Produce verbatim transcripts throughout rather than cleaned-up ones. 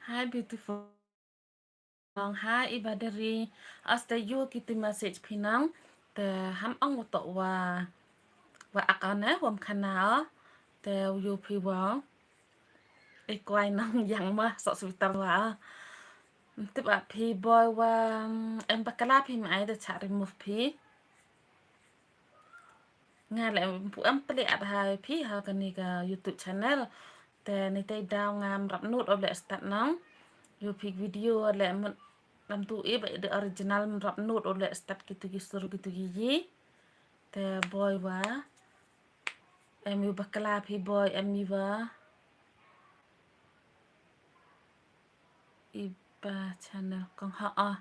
Hi beautiful. Nong hi i Badari. As te ïoh kiti message phi nong. Te ham ong u tok wa, wa ak ane wam khana. Te ïoh phi wa. I kwai nong yang ma sok switar wa. Tip a phi boi wa, em bakla phi ma ai da chak remove phi. Nga leh em pu em peli at ha phi ha kani ka YouTube channel. Te ni te daw ngam rap nut o leh start nong. Ïoh phi video leh mut lam tu i ba the original rap nut o leh start kitu ki sur kitu ki yi. Te boi wa. Em ïoh bakla phi boi em ïoh wa. Iba channel kong ha a.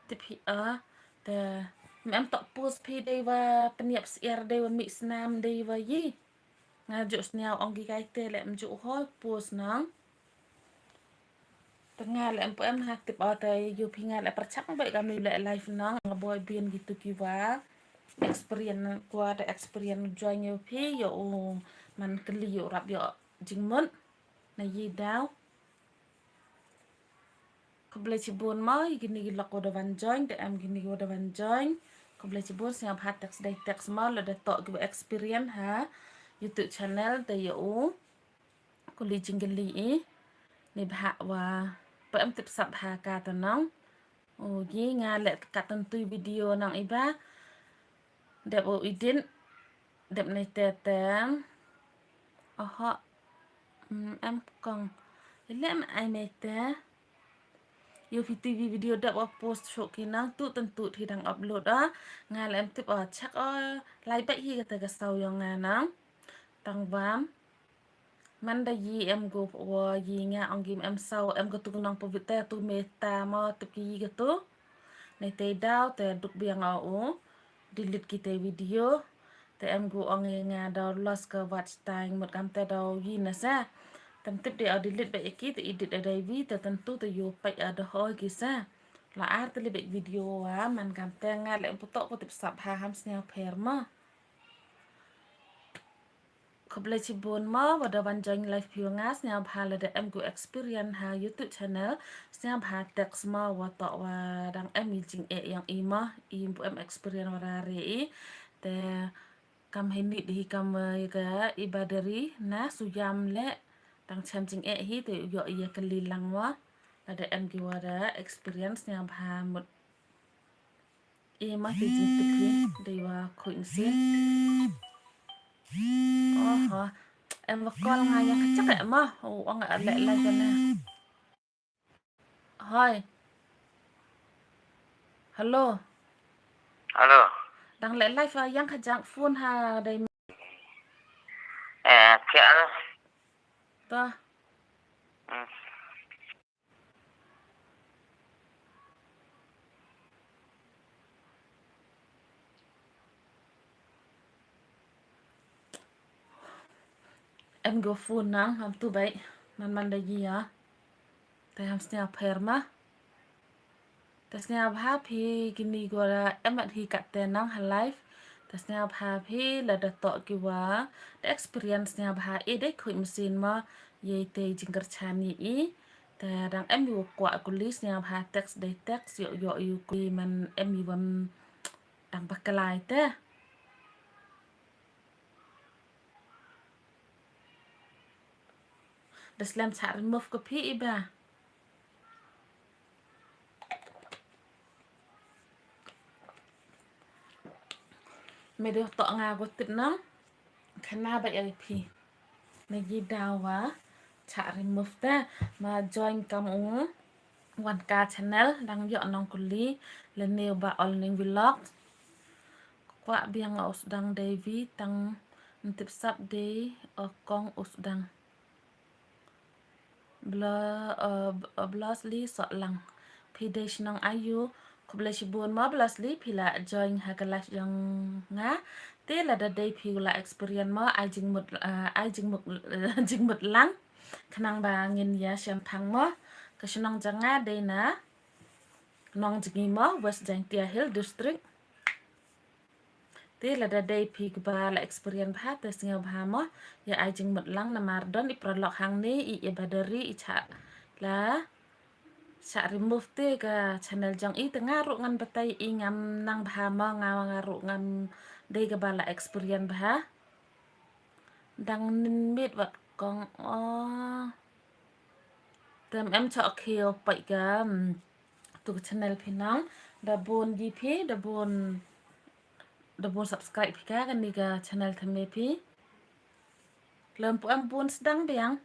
Tip hi a. Te mem tok post phi dei wa pynïap siar dei wa mih snam dei wa yi. Nga juk sniaw ong ki kai te leh em juk hoi post nang. Te nga leh em pu em ha tip a te ïoh phi nga leh pyrchak bai kam leh live nang nga boi bien gitu ki wa. Experience kwa te experience join ïoh phi ïoh u man keli ïoh rap ïoh jingmut. Na yi daw. Khublei chibun mo, i kini ki lok wa da wan join, da em kini wa da wan join. Khublei chibun, sngap ha text dei text mo, la da tok ki wa experience ha YouTube channel, da ya u. Kuli jingkeli i. Ni bha wa, pa em tip sap ha ka ta nong. U gi nga leh ka tentui video nong iba. Dep u edit. Dep nei te te. Oho. Hmm, em kong. Ile em ai nei te. Ïoh phi TV video dep wa post show ki nang tu tentu thi dang upload a. Nga leh em tip o chak o. Lai bek hi kata ka saw yong nga nang. Tang bam. Man da yi em gu wa yi nga ong gi em saw em katu nang pavit te tu meta mo tip ki yi katu. Nei te daw te duk biang o u. Delete ki te video. Te em gu ong e nga daw loss ka watch time mut kam te daw yi na sa. Tem tip de o delete ba eki te edit a dai vi te tentu te yu pai a da ho ki sa. La ar te li bek video wa man kam te nga leh em putok ko tip sap ha ham sniaw pher ma. Khublei chibun mo, wa da wan join live phi wa nga, sniaw bha la da em gu experience ha YouTube channel, sniaw bha text mo, wa tok wa dang em i jing e yang i mo, i bu em experience wa ra re i, te kam he nit hi kam wa i ga i Badari, na su yam le, dang chem jing e hi, te yo i ya kali lang mo, la da em gi wa da experience, sniaw bha mut. E ma te jingtip hi dei wa khuid mynsiem. Oho. Em wa call nga ïa ka chak eh ma. U ong a leh leh ka na. Hoi. Hello. Hello. Dang leh live wa yang ka jang phone ha dei. Eh, kya? Ta. Hmm. Em go phone nang, am tu bai, man man da yi ya. Te ham sniaw pher ma. Te sniaw bha phi kini gora em at hi kat te nang ha live. Te sniaw bha phi la da tok ki wa. Te experience sniaw bha e dei khuid mynsiem ma. Ye te jingkyrchan ye i. Te dang em yu kwah kuli sniaw bha text dei text yo yo yu kuli man em yu wam dang bakalai te. Da slem chak remove ka phi iba. Me dei tok nga go tip nang. Khana ba ïa phi. Na yi daw wa chak remove te ma join kam u wan ka channel dang ïoh nong kuli le neu ba all ning vlog. Kwah biang us dang dei vi tang ntip sap dei o kong us dang. Bla, uh, Blasli Sotlang. Phi dei shnong ayu. Khublei shibun ma Blasli phi la join ha ka live jong nga. Te la da dei phi la experience ma ai jingmut, uh, ai jingmut, jingmut lang. Khnang ba ngin ïa shem phang ma. Ka shnong jong nga dei na Nongjngi ma West Jaintia Hill District. Te la da dei phi kba la experience bha te sngewbha mo ïa ai jingmut lang namar don i paralok hangne i ïa ba da ri i chah La shah remove te ka channel jong i, te nga ruh ngan batai i ngam nang bha mo, nga nga ruh ngam dei kaba la experience bha. Dang nin miet wat kong o. Te em em chok khiew pait ka, mm, tu ka channel phi nang. Da bun gi phi, da bun, da bun subscribe phi ka, kani ka channel thymme phi. Lem pu em bun sdang biang.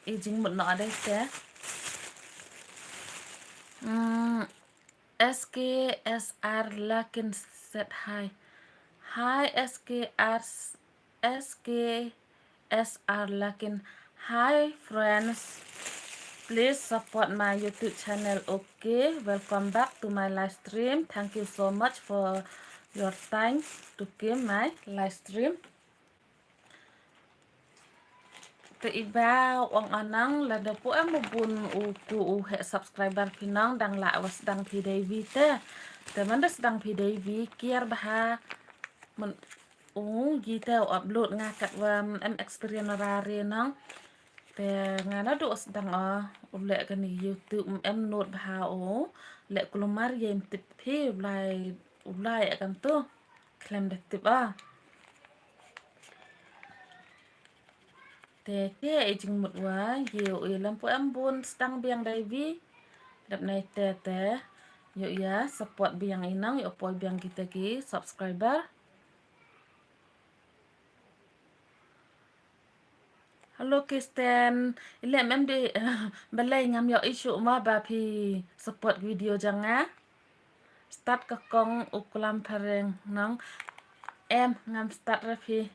I jingmut noh dei te. Mm, S K S R Lakin said hi. Hi S K R, S K S R Lakin. Hi friends. Please support my YouTube channel, okay? Welcome back to my live stream. Thank you so much for your time to came my live stream. Te iba ong anang lada pu em bun u ku u heh subscriber phi nang dang lah wa sdang phi dei vi te. Te man da sdang phi dei vi kiar bha. Man u gi te u upload nga kat wa em experience ra re nang. Te nga na du sdang o u leh kani YouTube em nut bha o. Leh kulumar ye em tip phi u lai u lai a kam tu. Khlem da tip o. Te te i jingmut wa ïoh i lem pu em bun sdang biang dei vi. Dap nai te te ïoh ïa support biang i nang ïoh poi biang kita ki subscriber. Hello Kristen, i lem em dei balei ngam ïoh i shuh ma ba phi support video jong nga. Start ka kong u klam phareng nang. Em ngam start ra phi.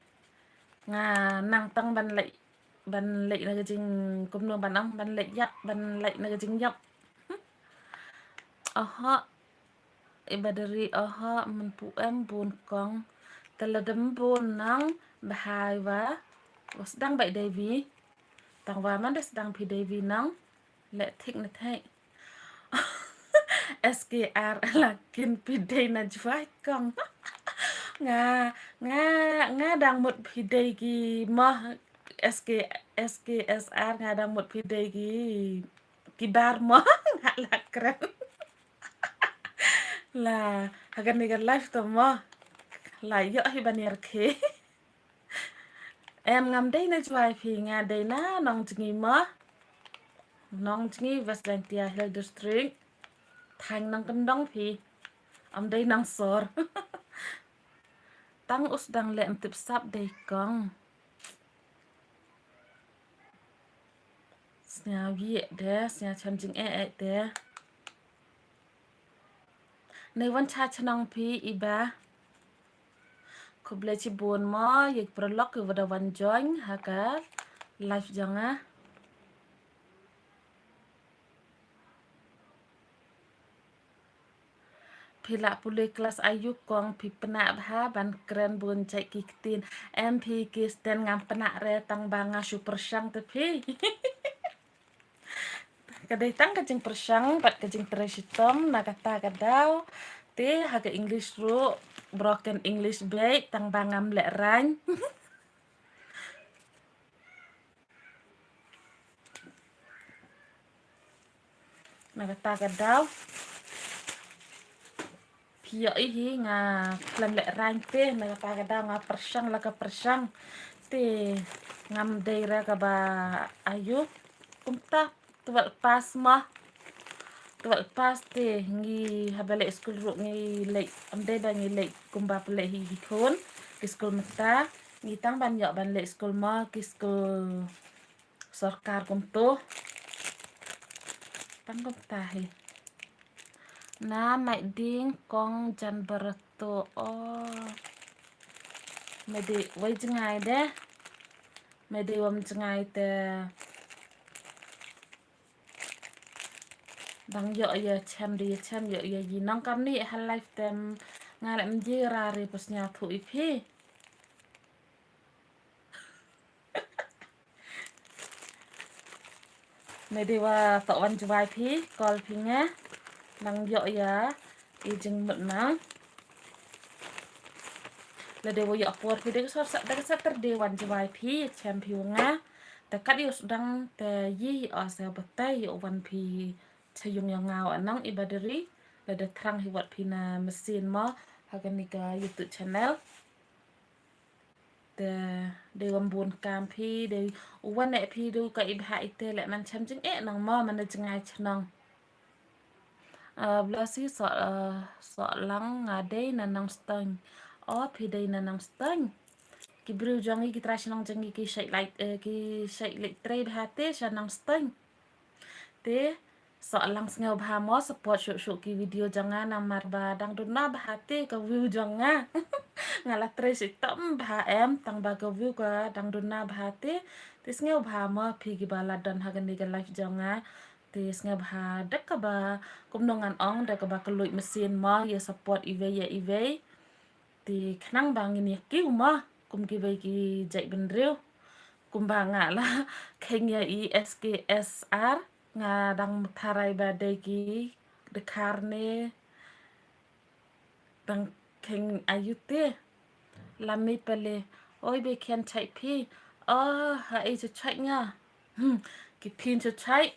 Nga nang tang ban leh ban leh na ka jing kumno ban ang ban leh yak ban leh na ka jingyak. Oho. Iba deri oho man pu em bun kong. Te lada em bun nang bha i wa. Wa sdang bai dei vi. Tang wa man da sdang phi dei vi nang. Leh thik na thik. S K R Lakin phi dei na Jwai kong. Nga nga nga dang mut phi dei ki mo. S K S K S R nga dang mut phi dei ki ki bar mo. Nga la kren. La ha kani ka live to mo. La ïoh hi ban ïarkhie. Em ngam dei na Jwai phi, nga dei na Nongjngi mo. Nongjngi, West Jaintia Hills District. Thaiñ Nongkyndong phi. Am dei Nongsor. Tang u sdang leh em tip sap dei kong. Sñiaw ïeh de, sñiaw chem jingeh eh de. Nei wan cha chnong phi iba. Khublei chibun mo ïa ki paralok kiwa da wan join ha ka live jong nga. Phi lah pule klas aïu kong, phi pynah bha ban kren bun jait ki ktien. Em phi Kristen, ngam pynah re tang ba nga shu pyrshang te phi. Ka dei tang ka jingpyrshang bad ka jingtrei shitom na kata ka daw. Te ha ka English ruh broken English beit tang ba ngam lehraiñ. Na kata ka daw phi ïohi nga khlem lehraiñ te, na kata ka daw nga pyrshang la ka pyrshang te, ngam dei re kaba aïu. Kumta twelve pass mo. Twelve pass te ngi haba leit skul ruh ngi leit, ym dei ba ngi leit kumba phi leit hi hi khun ki skul mynta. Ngi tang ban ïoh ban leit skul mo ki skul sorkar kumto. Tang kumta hi. Na mai ding kong jan barato o. Me dei wei jngai de. Me dei wam jngai te. Dang ïoh ïa chem de ïa chem ïoh ïa i nang kam ni ha live tem. Nga leh mji ra re pos nya thu i phi. Me dei wa toh wan Jwai phi, call phi nga. Nang ïoh ïa i jingmut nang. La dei wa ïoh por phi dei ka sor sa, dei ka sa ter dei wan Jwai phi, chem phi wa nga. Te kat ïa u sdang te ïa ïa o sa batai ïa u wan phi cha yung ïa nga u anang i ba deri. Lada thrang hi wat phi na machine mo ha kani ka YouTube channel. Te dei wan bun kam phi dei u wan eh phi du ka i bha i te leh man cham jing eh nang mo man na jngai chnong. Blasi so so lang nga dei na nang steng. O phi dei na nang steng. Ki briew jong i ki trai chnong jong i ki shait lait ki shait lait trei bha te sha nang steng. Te so lang sngewbha mo support shuh shuh ki video jong nga namar ba dang duna bha te ka view jong nga. Nga la trei shu tam bha em tang ba ka view ka dang duna bha te. Te sngewbha mo phi ki ba la don ha kani ka live jong nga. Te sngewbha da kaba kumno ngan ong da kaba ka luid machine mo ïa support iwei ïa iwei. Te khnang ba ngin ïa kiew mo kum kiwei ki jait bynriew. Kumba nga la kheng ïa i S K S R nga dang tharai ba dei ki dkhar ne dang kheng ayu te. Lami pale oi be khian chait phi. O ha ei chu chait nga. Hmm, ki phin chu chait.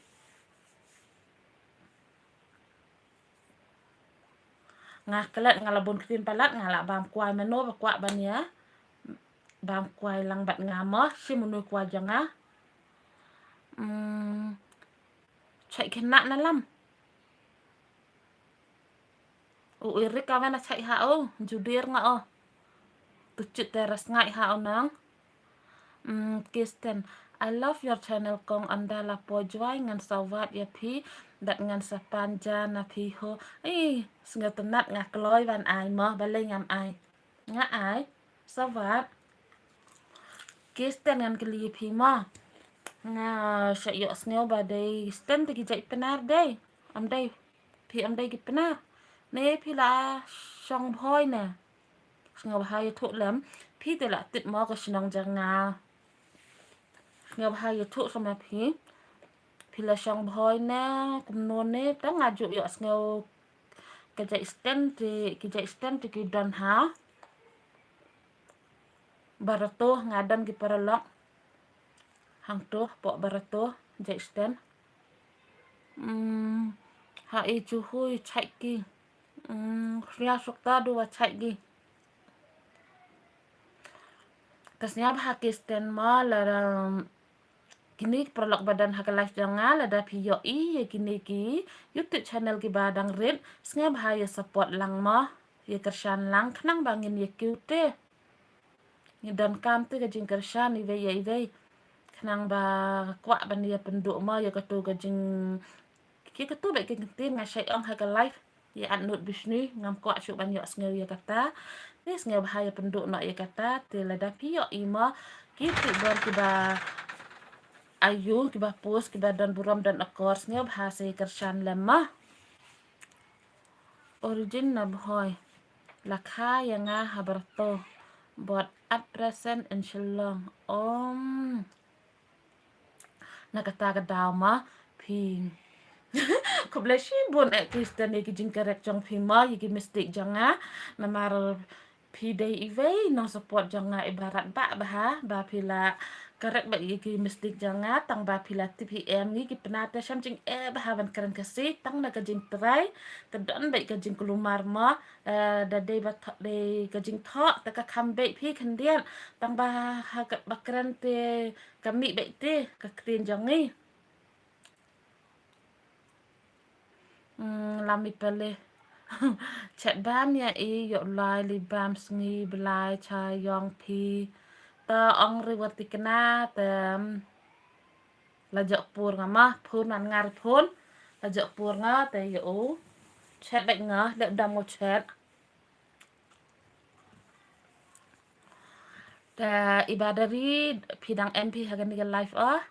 Nga klet nga la bun ktin palat nga la bam kwai mano ba kwah ban ïa bam kwai lang bad nga mo shi mano kwai jong nga. Hmm, chait khynnah na lam. U Erik ka wan a chait ha o judir nga o. Tu chit te ras ngai ha o nang. Mm, Kristen, I love your channel kong anda la po jwai ngan sa wad ïa phi dat ngan sa pan ja na phi ho. Ih, sngew tynat nga kloi wan ai mo balei ngam ai. Nga ai sa wad. Kristen ngan kylli ïa phi mo. Nga sa ïoh sngew ba dei Kristen te ki jait Pnar dei. Am dei phi am dei ki Pnar ne phi la shong bhoi ne. Sngewbha ïathuh lem phi te la tip mo ka shnong jong nga. Sngewbha ïathuh sa ma phi. Phi la shong bhoi ne kumno ne tang nga ju ïoh sngew ka jait Kristen te ki jait Kristen te ki don ha Barato nga don ki paralok. Hangto pok Barato jait Kristen. Hmm, ha i chu hui chait ki. Hmm, khria sukta du wa chait ki. Ka sngewbha Kristen mo la kini ki paralok ba don ha ka live jong nga lada phi ïohi ïa kini ki YouTube channel ki ba dang rit sngewbha ïa support lang mo ïa kyrshan lang khnang ba ngin ïa kiew te. Ngi donkam te ka jingkyrshan iwei ïa iwei khnang ba kwah ban ïa pynduh mo ïa katu ka jing ïa katu bad ka ktien nga shait ong ha ka live. Ïa at nud bishni ngam kwah shuh ban ïoh sngew ïa kata. Te sngewbha ïa pynduh noh ïa kata te lada phi ïohi mo ki tip bor kiba ayu kiba pus kiba don burom don akor sngewbha sa ïa kyrshan lem mo. Origin na Bhoi la kha ïa nga ha Barato bad at present in Shillong. Om. Na kata ka daw ma phi khublei shibun eh Kristen ïa ki jingcorrect jong phi ma ïa ki mistake jong nga. Namar phi dei iwei nong support jong nga ibarat ba bha ba phi la correct ba ïa ki mistake jong nga tang ba phi la tip hi em ngi ki Pnar te shem jing eh bha ban kren Khasi tang na ka jingtrai te don ba ka jingkulmar ma. Da dei ba dei ka jingthoh te ka kham beit phi khyndiat tang ba ha ba kren te ka mih beit te ka ktien jong ngi. Lam i pale chet bam ïa i ïoh lai li bam sngi blai cha yong phi. Ta ong ri wat tikna te la jok pur nga ma phun an ngar phun la jok pur nga te ïa u chet beit nga lep dam ngo chet. Te iba da ri phi dang em phi ha kani ka live ah.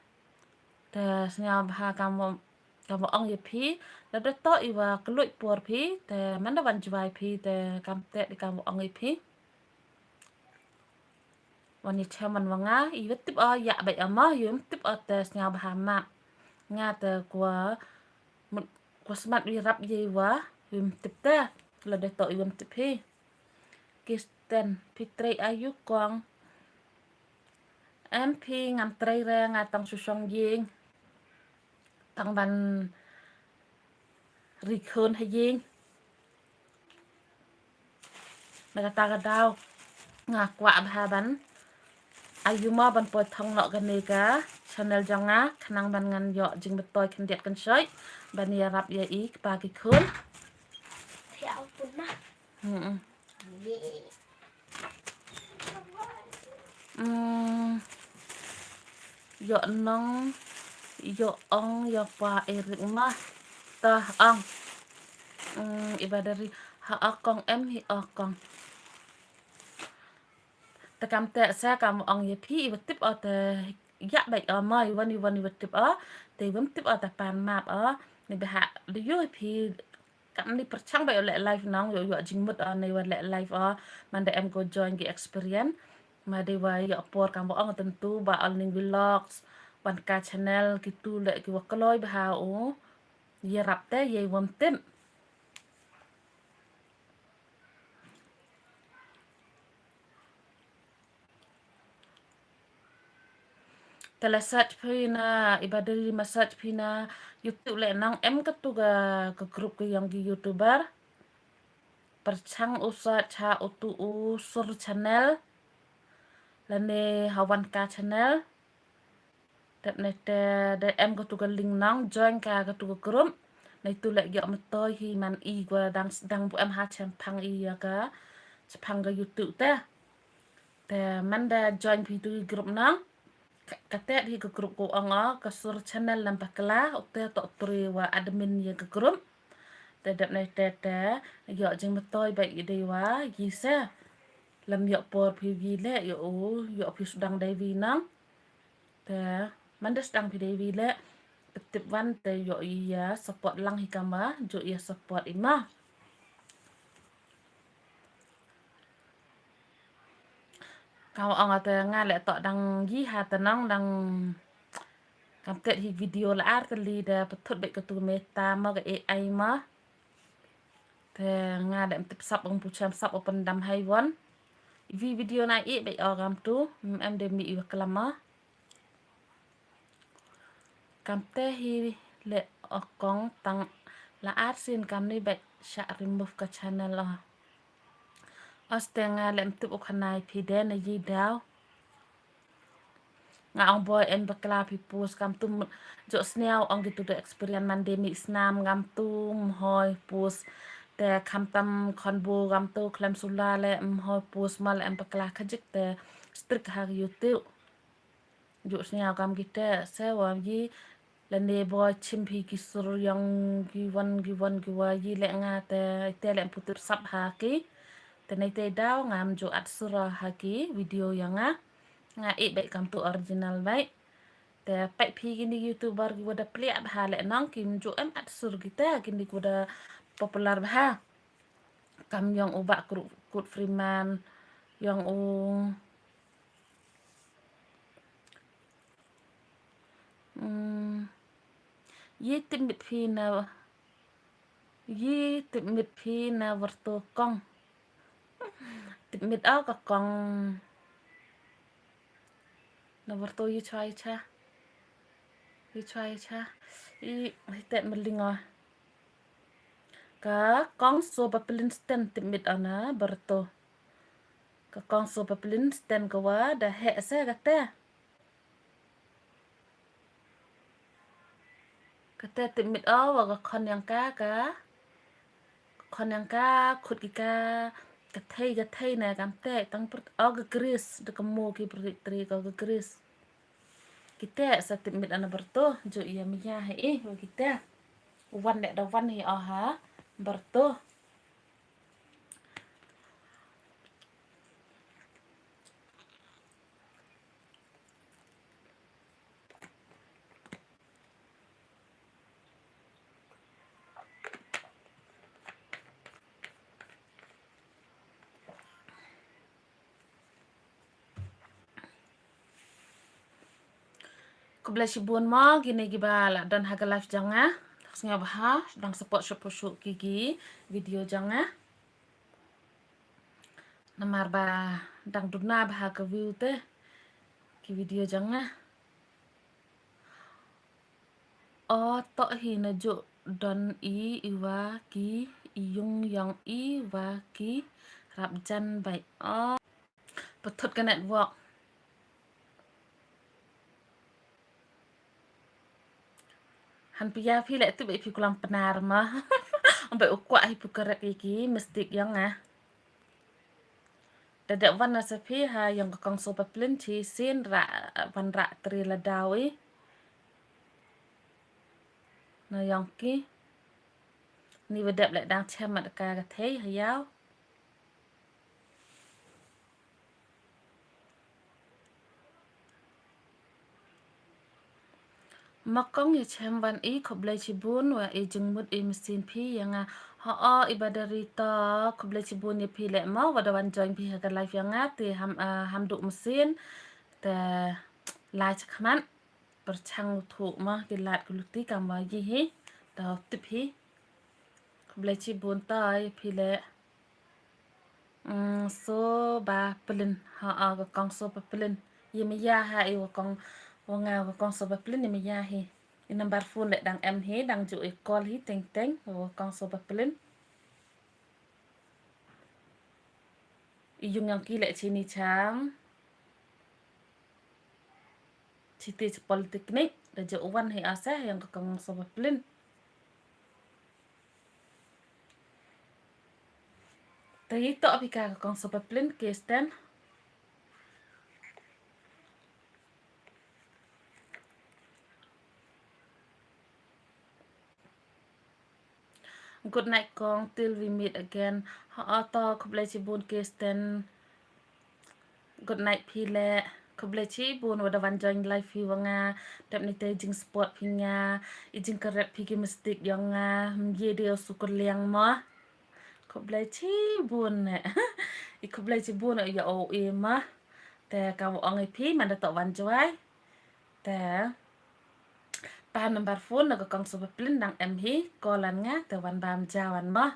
Te sngewbha kam kam ong ïa phi lada to iwa kluit por phi te man da wan jwai phi te kam te di kam ong ïa phi. Wan ïa chem wan wa nga iwa tip o ïa bai ama ïa tip o te sngewbha ma nga te kwa kwa smat wi rap ïa iwa ïa tip te lada to iwa tip phi. Kristen phi trei ayu kong. em phi, ngam trei re, nga tang shu shong ïing. Tang ban ri khun ha ïing. Na kata ka daw nga kwah bha ban ai ïa ma ban poi thong noh kane ka channel jong nga, khnang ban ngan ïoh jingmyntoi khyndiat khynsoit ban ïarap ïa i kpa ki khun. Ïa u pun ma. Hmm. Hmm. Ïoh nong, ïoh ong, ïoh pa Eric ma. Tah ong. Hmm, i Badari ha akong em hi akong. Te kam te sa kam ong ïa phi, i wa tip o te ïa bai o ma, i wan i wan i wa tip o. Te i wam tip o te pan map o. Ni ba ha de ïoh phi. Kam ni pyrchang ba ïoh leh live nong, ïoh ïoh jingmut o, ni wa leh live o, man da em ko join ki experience. Ma dei wa ïoh por kam wa ong tentu ba All Ning Vlogs, wan ka channel, ki tu leh ki wa kloi bha o. Ïarap te, ïa i wam tip. Te la search phi na, i Badari ma search phi na YouTube leh nong em katu ka, ka group ka ïong ki YouTuber. Pyrchang u search ha utu u Sur channel. Lane ha wan ka channel. Dep ne te, de em katu ka link nong, join ka katu ka group. Nai tu leh ïoh myntoi hi man i wa dang, dang bu em ha chemphang i ïa ka, chemphang ka YouTube te. Te man da join phi tu i group nong. Ka, kate hi ka group ko ong o, ka Sur channel Lam Bakla, u te to tri wa admin ïa ka group. Te dep ne te te, ïoh jingmyntoi ba i dei wa, i se. Lam ïoh por phi wi leh, ïoh u, ïoh phi sdang dei wi nong. Te, man da sdang phi dei wi leh, tip wan te ïoh ïa support lang hi kam wa, ju ïa support i ma. Ka ong te nga leh to dang ïa ha te nong dang kam tet hi video la ar te li da pethut bek katu meta ma ka A I ma. Te nga leh em tip sap ong pu chem sap open dam hai wan. Vi video na i bek o kam tu, em de mi i wa klam ma. Kam te hi leh o kong tang la ar sin kam ni bek sha remove ka channel o. Os te nga leh em tip u khanai phi de na yi daw. Nga ong boi em bakla phi post kam tu m-, jok sniaw ong gitu de experience man de mi snam ngam tu mhoi post. Te kham tam khon bu ngam tu khlem sula leh mhoi post ma leh em bakla khajik te strict ha YouTube. Ju sniaw kam kite se wa yi lane boi chim phi ki sur yang ki wan ki wan ki wa yi leh nga te te leh em pu tip sap ha ki. Te nei te daw ngam ju at sur ha ki video yang nga. Nga i bek kam tu original bek. Te pek phi kini YouTuber ki wa da pliak ha leh nong kim ju em at sur kite kini ki wa da popular bha. Kam yong u Bah Kru-, Kurt Freeman, yong u, mm, yi tip mit phi na, yi tip mit phi na warto kong. Tip mit o ka kong. Na warto yi chwa yi cha. Yi chwa yi cha. Yi, yi tet maling o. Ka kong so ba pilin sten tip mit o na barto. Ka kong so ba pilin sten ka wa da he se ka te. Ka te tip mit o wa ka khon yang ka ka. Ka khon yang ka khut ki ka. Ka thei ka thei na kam te tang pert o ka gris da ka mo ki pert tri ka ka gris. Kite sa tip mit ana barto, ju ia mia he eh, wa kite. Wan dek da wan he oh ha, barto. Khublei shibun mo, kine kiba la don ha ka live jong nga. Sngewbha, dang support shuh shuh ki ki video jong nga. Namar ba dang duna bha ka view te. ki video jong nga. O toh hi na ju don i iwa ki iyung yong i wa ki rap jan bai. O pathut ka network. Han pia phi leh tu bai phi kulang pnar ma. Bai u kwah hi pu correct i ki mistake yong nga. Da dep wan na sa phi ha yong ka kong so paplin chi sin ra wan ra tri la daw i. Na yong ki ni wa dep leh dang chem mat ka ka thei ha yaw. Ma kong ya chem wan i khublei chibun wa i jingmut i machine phi ya nga. Ha o i badari to khublei chibun ya phi leh ma wa da wan join phi ha ka live ya nga te ham ah, ham duk machine te lai chakhmat perchang u thu ma ki lad ku luti kam wa yi hi da tip hi. Khublei chibun to ya phi leh. Mm, so ba plin ha a ka kong so ba plin. Ye me ya ha i wa kong wa nga wa kong so ba plin ye me ya hi. I number phone leh dang em hi dang ju i call hi teng teng wa kong so ba plin. I yung yang ki leh chini chang. Chiti chi polytechnic da ju wan hi asa yang ka kong so ba plin. Te i to phi ka kong so paplin Kristen. Good night kong till we meet again. Ha o to khublei chibun Kristen. Good night phi leh. Khublei chibun wa da wan join live phi wa nga. Dep ni te jing support phi nga. I jing correct phi ki mistake yong nga. Mye de o sukur liang mo. Khublei chibun ne. I khublei chibun ne ya o e ma. Te ka wa ong i phi man da to wan join. Te pa number phone na ka kong so paplin dang em hi. Call an nga te wan bam ja wan mo.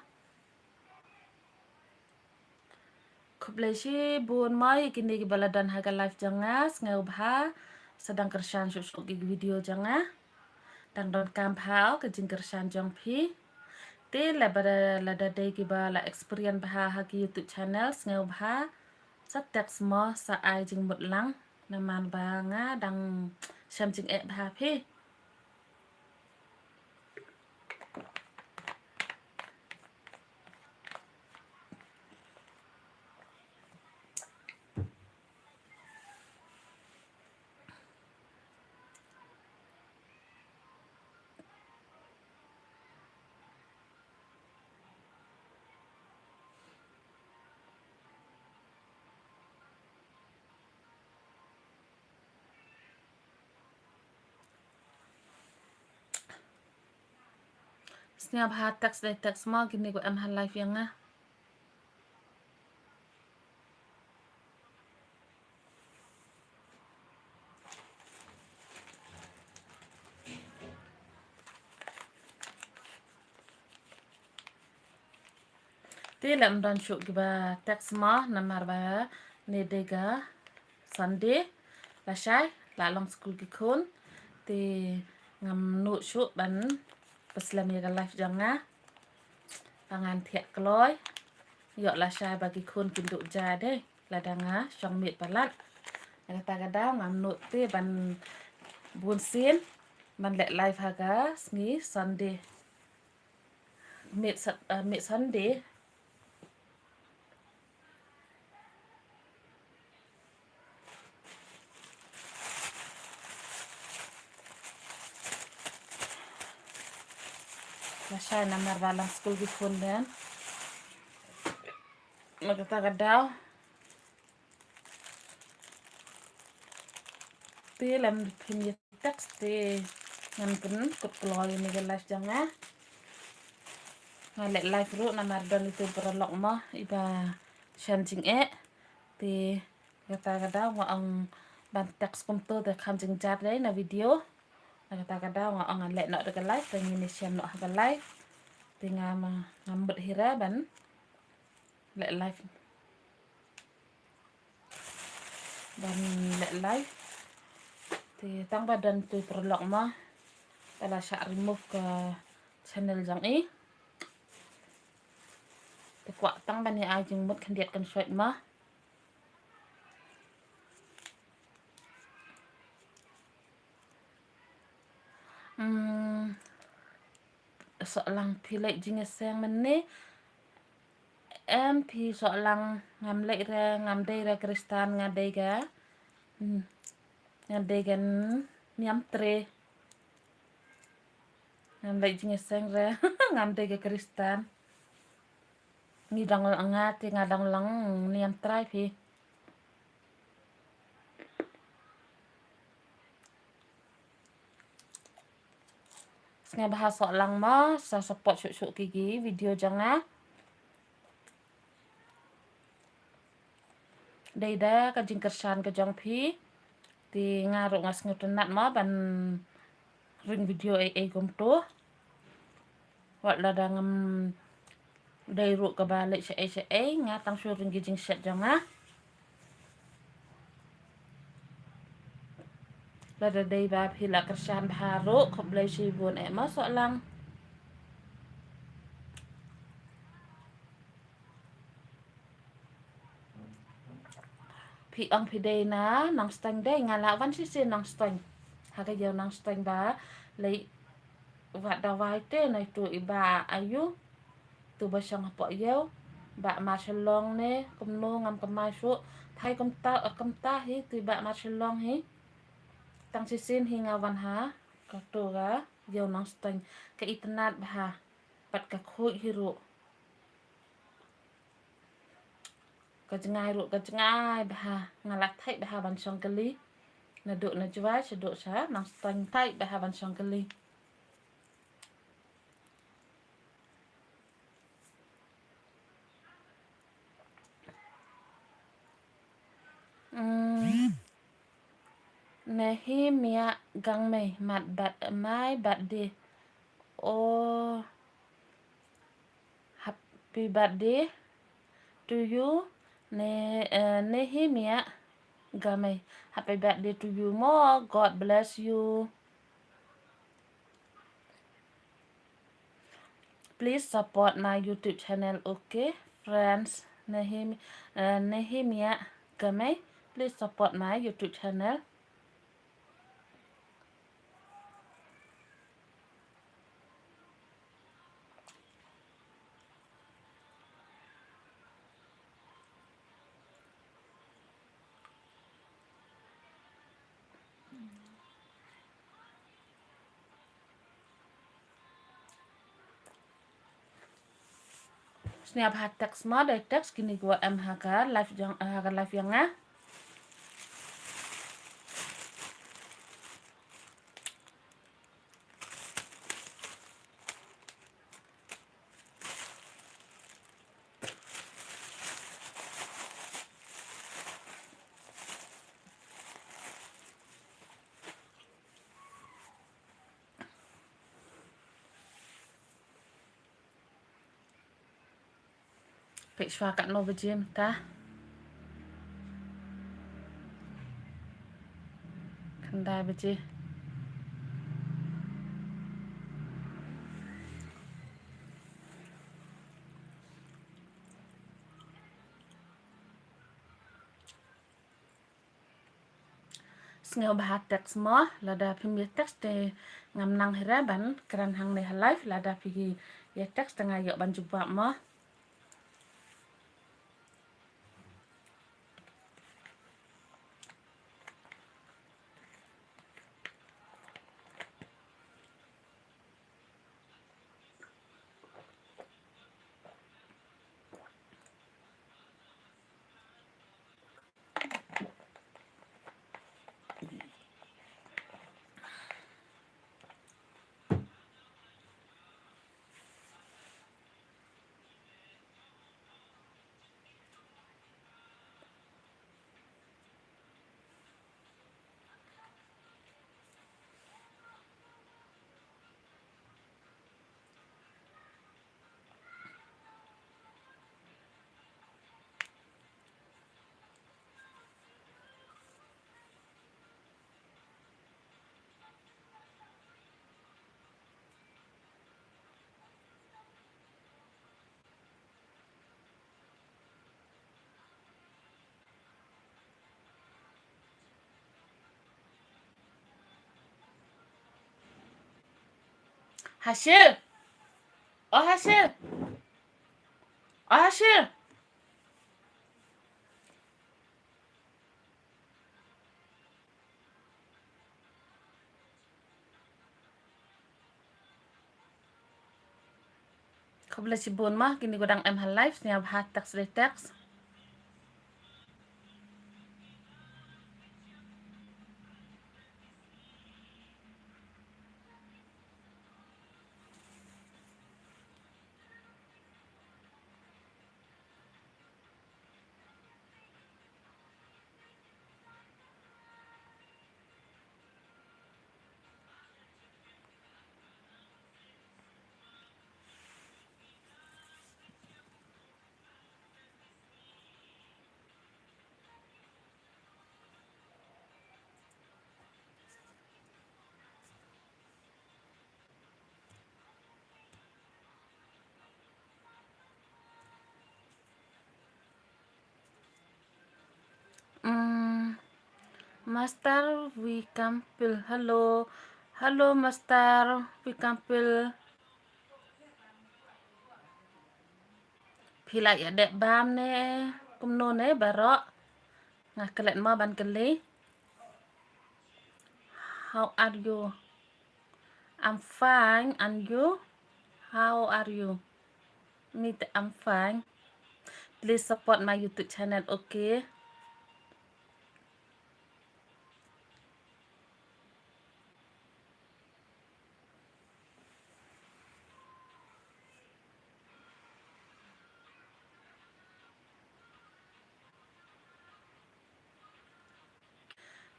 Khublei chibun mo ïa kine kiba la don ha ka live jong nga, sngewbha sa dang kyrshan shuh shuh ki video jong nga. Dang donkam bha ka jingkyrshan jong phi. Te lada, lada dei kiba la experience bha ha ki YouTube channel, sngewbha sa text mo, sa ai jingmut lang. Namar ba nga dang shem jingeh bha phi. Sngewbha text dei text mo kine ko em ha live ïa nga. Te lem don shuh kiba text mo namar ba ne dei ka Sunday lashai la long skul ki khun. Te ngam nud shuh ban pyslem ïa ka live jong nga. Ba ngan thiah kloi ïoh lashai ba ki khun kin duh ja dei lada nga shong miet palat. Na kata ka daw ngam nud te ban bun sien ban leh live ha ka sngi Sunday. Miet Sun-, eh, miet Sunday. Lashai namar ba long skul ki khun den. Na kata ka daw. Te lem phin ïa text te ngan pynkut kloi ïa kane ka live jong nga. Nga leh live ruh namar don ito paralok mo iba shem jingeh. Te kata ka daw nga ong ban text kumto te kham jingjia dei na video. Na kata ka daw nga ong ngan leh noh da ka live te ngin ïa shem noh ha ka live. Te nga ma, nga mut hi ra ban leh live. Ban leh live. Te tang ba don tu paralok mo, te la shah remove ka channel jong i. Te kwah tang ban ïa ai jingmut khyndiat kan shoi mo. Hmm. Sohlang phi leh jingïaseng mynne. Em phi Sohlang, ngam leh re, ngam dei re Khristan, nga dei ka. Hmm. Nga dei ka niam tre. Ngam leh jingïaseng re, ngam dei ka Khristan. Ngi dang nga te nga dang long niam trai phi. Sngewbha Sohlang mo, sa support shuh shuh ki ki video jong nga. Dei da ka jingkyrshan ka jong phi. Te nga ruh nga sngewtynnat mo ban ring video ei ei kumto. Wat lada ngam dei ruh kaba leh shaei shaei, nga tang shu ring ki jingshet jong nga. Lada dei ba phi la kyrshan bha ruh, khublei shibun eh mo Sohlang. Phi ong phi dei na Nongstoiñ, dei, nga la wan shisien Nongstoiñ. Ha ka ïew Nongstoiñ ba lei, wat dawai te na itu i Bah Ayu. Tu ba shong hapoh ïew, Bah Marshallong ne kumno ngam kynmaw shuh. Phai kumta, kumta hi tu i Bah Marshallong hi. Tang shisien hi nga wan ha katu ka ïew Nongstoiñ, ka itynnad bha bad ka khuid hi ruh. Ka jngai ruh ka jngai bha, nga la thait bha ban shong kali. Naduh na Jowai shaduh sha Nongstoiñ, thait bha ban shong kali. Hmm. Nehemiah Gangmei, mat bad mai bad de. Oh, happy birthday to you, Ne, eh, Nehemiah Gangmei. Happy birthday to you mo. God bless you. Please support my YouTube channel, okay, friends? Nehemi-, eh, Nehemiah Gangmei, please support my YouTube channel. Sngewbha text mo, dei text kine kiwa em ha ka live jong, ha ka live jong nga. Peit shuwa katno baje mynta. Khyndai baje. Sngewbha text mo, lada phim ïa text te ngam nang hira ban kren hangne ha live, lada phi ïa text te nga ïoh ban jubab mo. Hashir. Oh, Hashir. Oh, Hashir. Khublei shibun ma, kine ki dang em ha live, sngewbha text dei text. Mm, Master Wikampil. Hello. Hello, Master Wikampil. Phi la ïa dep bam ne kumno ne baroh? Nga klet mo ban kylli. How are you? I'm fine, and you? How are you? Me too, I'm fine. Please support my YouTube channel, okay?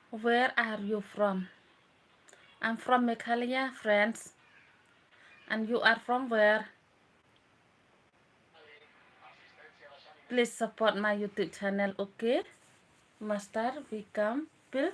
Where are you from? I'm from Meghalaya, friends. And you are from where? Please support my YouTube channel, okay? Master Wikampil.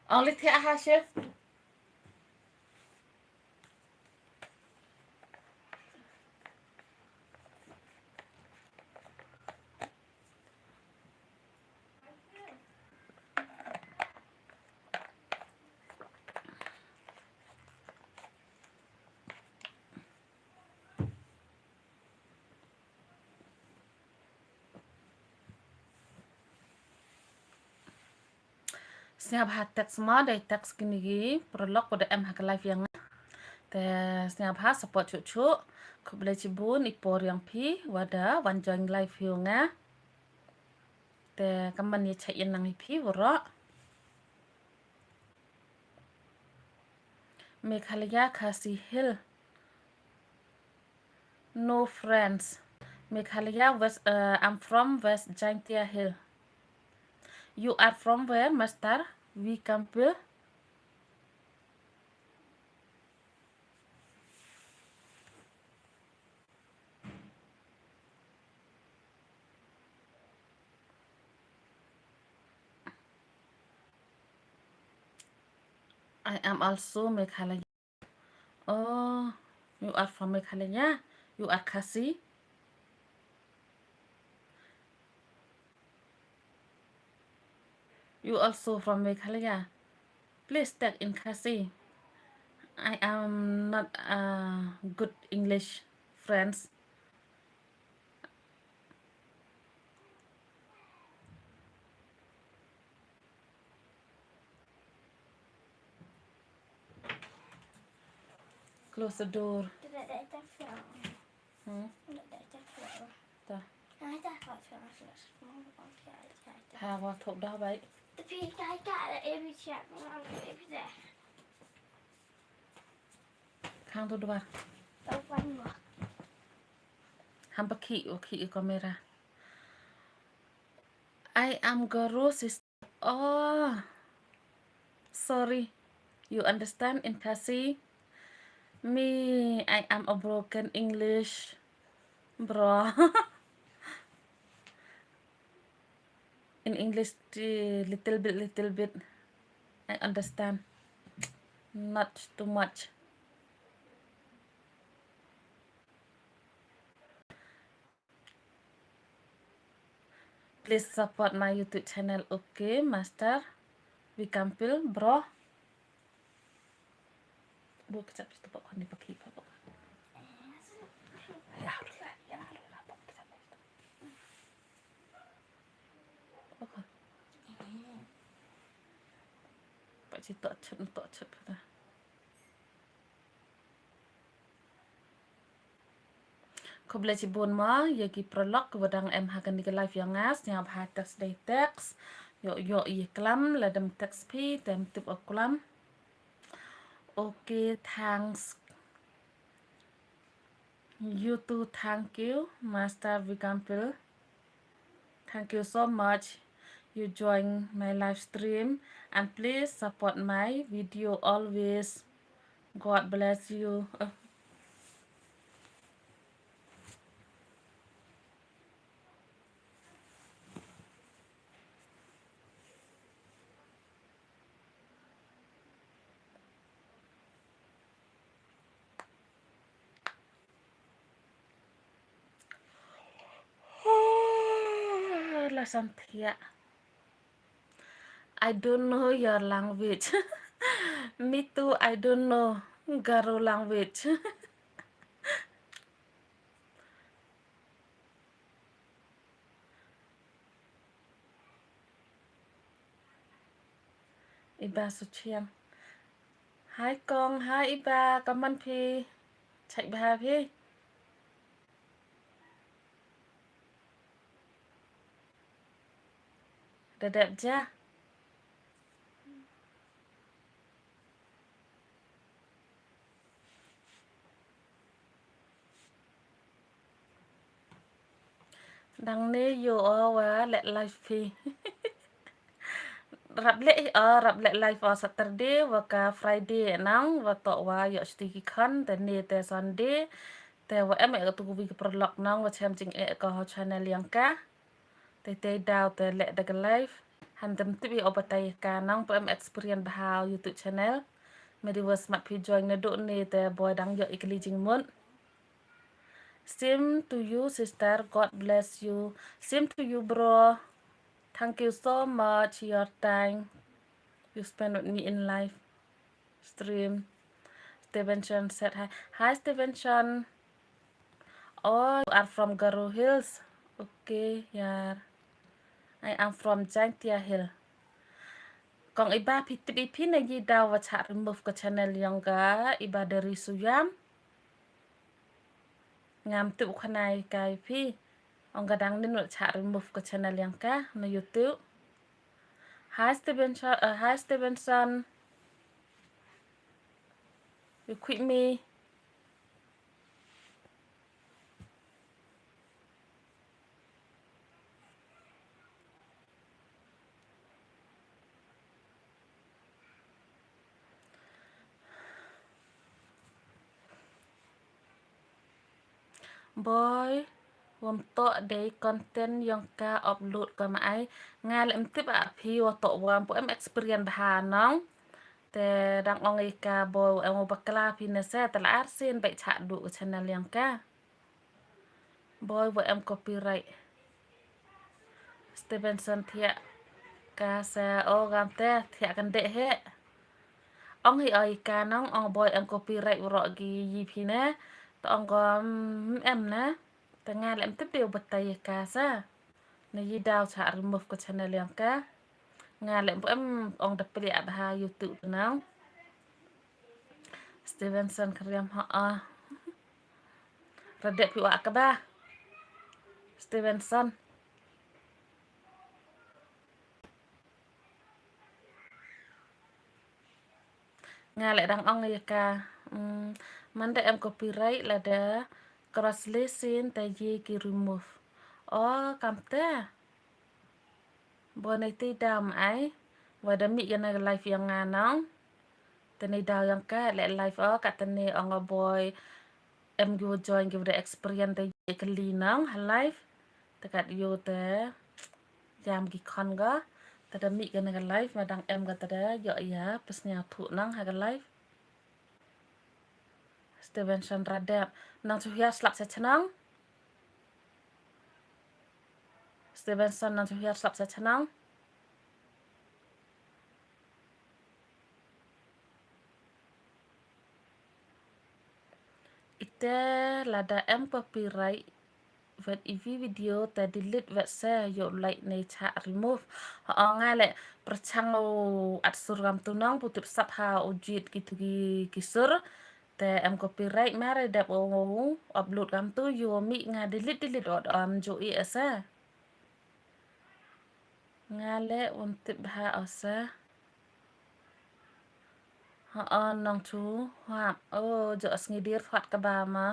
Only te aha she. Sngewbha text mo, dei text kine ki paralok ba da em ha ka live ïa nga. Te sngewbha support shuh shuh. Khublei shibun i por ïong phi wa da wan join live ïong nga. Te kaman ïa check ïa nang i phi waroh. Meghalaya Khasi Hill. No, friends. Meghalaya West, uh, I'm from West Jaintia Hill. You are from where, Master Wikampil? I am also Meghalaya. Oh, you are from Meghalaya? You are Khasi? You also from Meghalaya? Please tag in Khasi. I am not a good English, friends. Close the door. Hmm? Ta. Ha, wa thop da bai. Khang tu dwar. Ham pakhi, o khi kamera. I am Garo sister. Oh, sorry. You understand in Khasi? Me, I am a broken English, bro. In English, eh, little bit, little bit. I understand. Not too much. Please support my YouTube channel, okay, Master Vikampil, bro. Bu kecap situ pok ni paki pok. Ya, ya, pok. Pak ci tok chut, tok chut kata. Khublei shibun mo ïa ki paralok kiba dang em ha kane ka live ïa nga, sngewbha text dei text. Ïoh ïoh ïa klam, lada ym text phi te ym tip ïa klam. Okay, thanks. You too, thank you, Master Vikampil. Thank you so much. You join my live stream and please support my video always. God bless you. La san thiah. I don't know your language. Me too, I don't know Garo language. Iba Suchiang. Hai kong, hai Iba, kaman phi? Chak bha phi? Da dep ja. Dang ne ïoh o wa leh live phi. Rap leh o, rap leh live o Saturday wa ka Friday nang, wa toh wa ïoh shuti ki khon, te ne te Sunday, te wa em eh katu ka wi ka paralok nang wa chem jingeh ka ha channel ïa nga. Te te daw te leh da ka live. Hynrei ym tip ïa o batai ka nang, phi em experience bha ha YouTube channel. Me dei wa smat phi join naduh ne te boi dang ïoh i kali jingmut. Same to you, sister. God bless you. Same to you, bro. Thank you so much your time you spend with me in live stream. Stevenson said hi. Hi, Stevenson. Oh, you are from Garo Hills. Okay, yeah. I am from Jaintia Hill. Kong Iba, phi tip ïa phi na i daw wa chah remove ka channel ïa nga, Iba Deri Suyam. Ngam tip u khana ïa ka ïa phi. Ong ka dang nin wa chah remove ka channel ïa nga na YouTube. Hi Stevenson, uh, hi Stevenson. You quit me. Boi, wam toh dei content ïong ka upload ka ma ai. Nga leh em tip a phi wa toh wam, phi em experience bha nong. Te dang ong ïa ka boi, em bakla phi ne se, te la arsien beit chah duh ka channel ïong ka. Boi wa em copyright. Stevenson thiah ka sa o gam te thiah kan deh he. Ong hi oi ka nong ong boi em copyright u rok gi yi phi ne. To ong gom em ne. Te nga leh em tip dei u batai ka sa. Ne yi daw chah remove ka channel ïong ka. Nga leh em ong da pli ab ha YouTube nong. Stevenson kriam ha ah. Radep pi wa kaba. Stevenson. Nga leh dang ong ïa ka, mm, man da em copyright lada cross lesson te ye ki remove. O, kam te. Boi nei te dam ai. Wa da mih ïa na live ïong nga nong. Te nei daw ïong ka leh live o ka te nei ong o boi. Em ki wa join ki wa da experience te ye kali nong ha live. Te kat ïo te. jam ki khon ka. Te da mih kane ka live ma dang em ka te da ïoh ïa pyrshah thuh nang ha ka live. Stevenson Radep, nang shu hiar slap sha chnong. Stevenson, nang shu hiar slap sha chnong. Ite lada em copyright wat iwi video te delete wat se, ïoh lait ne chah remove. Ha nga leh pyrshang u at sur kam tu nang, pu tip sap ha u jied kitu ki, ki sur. Te em copyright ma re dep u upload kam tu, ïoh mih nga delete delete ot, am ju i asa. Nga leh wam tip bha asa. Ha, nang chu hwat. O, jo as ngi dir hwat ka ba ma.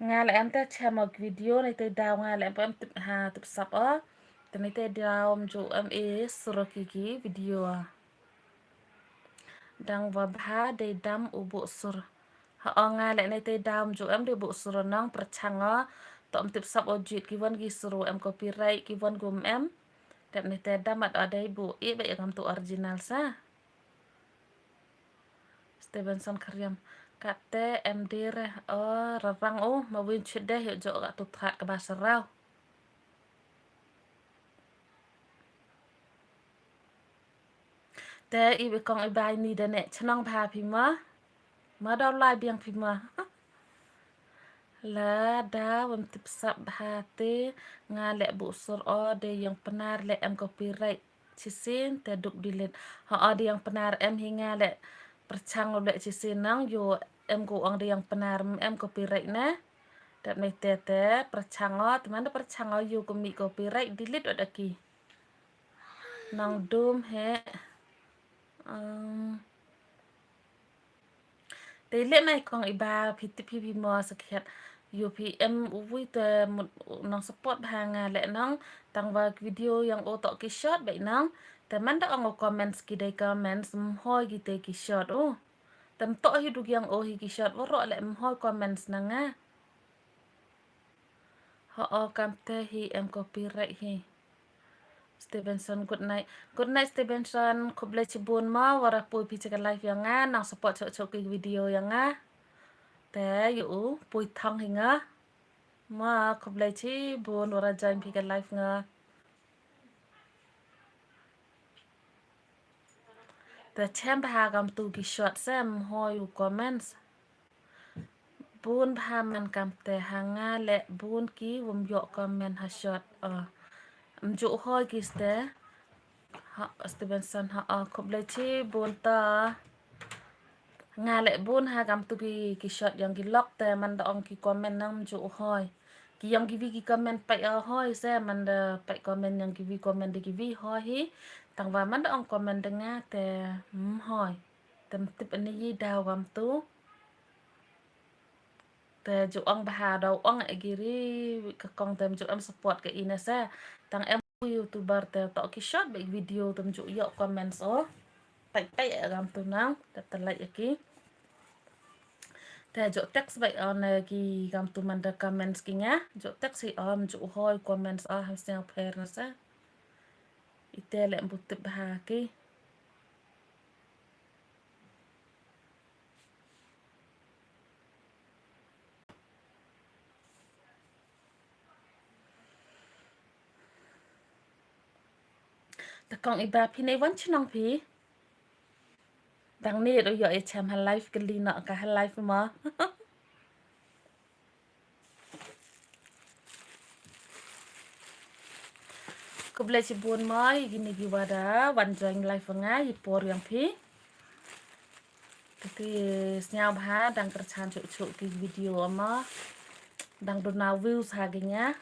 Nga leh em te chem ok video nei te daw nga leh em tip ha tip sap o. Te nei te daw em ju em e sur ki ki video. Dang wa bha dei dam u buh sur. Ha, o nga leh nei te dam ju em dei buh sur nang pyrshang o. To em tip sap o jied ki wan ki sur em copyright ki wan gum em. Dep nei te dam at o dei buh i ba i kam tu original sa. Stevenson Khriam. Kate em dei re o rarang o ma win chit deh ïoh jo ka tu that ka ba sarau. Te i bi kong i bai ni da ne chnong bha phi ma. Ma daw lai biang phi ma. Lada wam tip sap bha te nga leh buh sur o de ïong Pnar leh em copyright. Chisin te duk delete. Ha o de ïong Pnar em hi nga leh pyrshang u leh chisin nang ïoh em ko ong de ïong Pnar em copyright na. Dep nei te te pyrshang o, te man da pyrshang o ïoh ko mih copyright delete o da ki. Nang dum he. Um, te leh mai kong i ba phi tip phi phi mo sakhiat. Ïoh phi em u wi te mut nang support bha nga leh nang tang wa video ïong o to ki short bai nang. Te man da ong o comments ki dei comments mhoi ki te ki short o. Tem to hi duk ïong o hi ki short wa ro leh mhoi comments nang nga. Ho o kam te hi em copyright hi. Stevenson, good night. Good night, Stevenson. Khublei chibun ma, wara pui phi cha ka live ïong nga, nang support chok chok ki video ïong nga. Te ïoh u pui thong hi nga. Ma, khublei chibun, wara join phi ka live nga. Te chem bha kam tu ki short sem hoi u comments. Bun bha man kam te ha nga leh bun ki wam ïoh comment ha short. Mju hoi ki ste. Ha, Stevenson ha, khublei chibun ta. Nga leh bun ha kam tu ki, ki short ïong ki lok te man da ong ki comment nang mju hoi. Ki ïong ki wi ki comment pait o hoi se man da pait comment ïong ki wi comment de ki wi hoi hi. Tang wa man da ong comment de nga te mhoi. Tem tip ani yi daw kam tu. Te ju ong bha daw ong e giri ka kong tem ju em support ka ina se. Tang em YouTuber te to ki short bek video tem ju ïoh comments o. Pait pait e kam tu nang te te like e ki. Te ju text bek o ne ki kam tu man da comments ki nga. Ju text hi om ju hoi comments o ham sñiaw pher na se. Ite leh mbu tip bha ki. Te kong i ba phi nei wan chnong phi. Dang ni ru ïoh i chem ha live ka li noh ka ha live ma. Khublei chibun mo, i kini ki wada wan join live nga, i por ïong phi. Te sñiaw bha, dang kyrchan chuk chuk ki video ma. Dang duna views ha ki nga.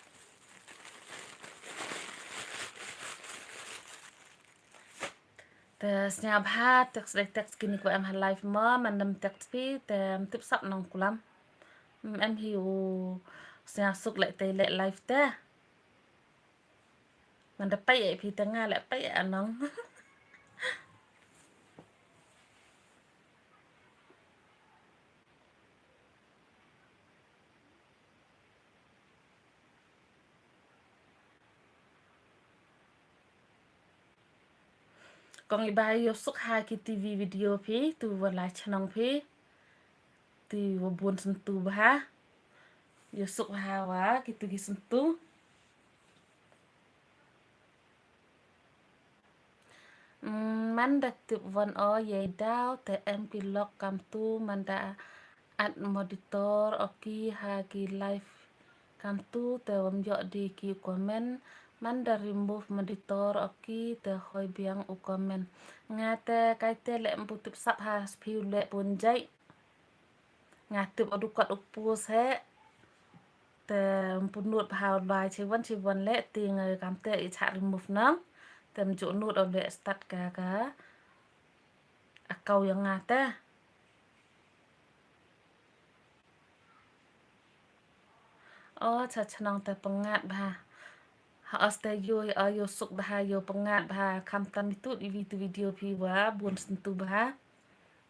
Te sñiaw bha, text dei text kini ko em ha live mo, man dem text phi, te tip sap nong kulam. Em hi u sñiaw suk leh te leh live te. Man da pait e phi te nga leh pait e nong. Kong Iba, ïoh suk ha ki TV video phi, tu wa la chnong phi. Tu wa bun syntu bha. Ïoh suk bha wa kitu ki syntu. Mm, man da tip wan o yei daw te em ki lok kamtu, man da at monitor o ki ha ki live kamtu te wam ïoh di ki comment, man da remove monitor o ki te hoi biang u comment. Nga te kai te leh mpu tip sap ha spi u leh pun jai. Nga tip o dukot u post he. Te mpu nut bha u lai chi wan chi wan leh ti nga kam te i chak remove nang. Te mju nut o leh start ka ka. Akau yang nga te. O cha chnong te pyngat bha. Ha os te ïoh, o ïoh suk bha, ïoh pyngat bha, kham tam itu i vi tu video phi wa bun syntu bha.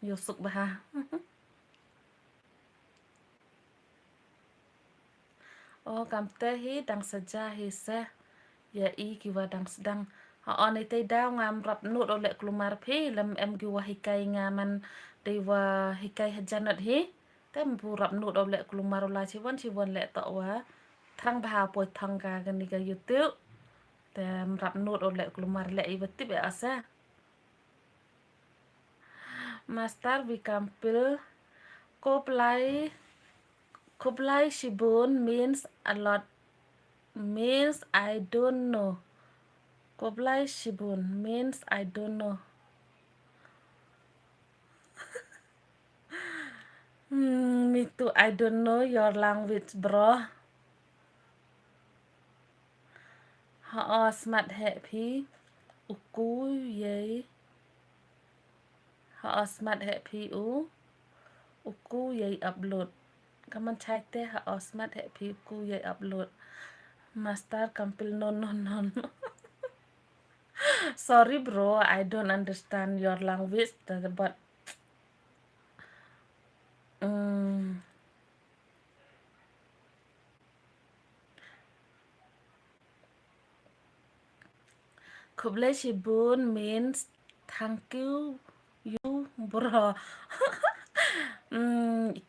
Ïoh suk bha. O kam te hi dang saja hi se. Ïa i ki wa dang sdang. Ha o ni te daw ngam rap nut o leh klumar phi, lem em ki wa hikai nga man dei wa hikai ha janat hi. Te mpu rap nut o leh klumar o la chi wan chi wan leh to wa. Thrang bha poi thang ka kani ka YouTube. Te mrap nut o leh klumar leh i wa tip e asa. Master Vikampil, Koplai, Koplai Shibun means a lot, means I don't know. Koplai Shibun means I don't know. Hmm, me too, I don't know your language, bro. Ha o smat he phi u ku yei. Ha o smat he phi u u ku yei upload. Kaman chai te ha o smat he phi u ku yei upload. Master Kampil, no, no, no, no. Sorry, bro, I don't understand your language, but mm, Khublei shibun means thank you, you bro. Mm,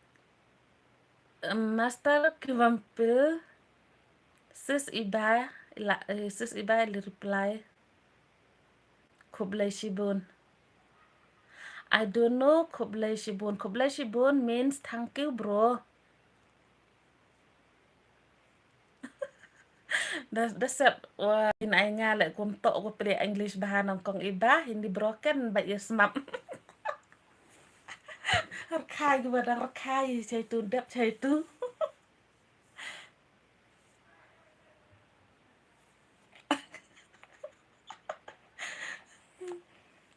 Master Kiwampil, sis iba, ila, eh, sis iba ili reply. Khublei shibun. I don't know, khublei shibun. Khublei shibun means thank you, bro. Da, da set wa in ai nga le kum to ko pele English bha nang kong iba, Hindi broken ba ye smap. Rkhai ki ba dang rkhai chai tu dep chai tu.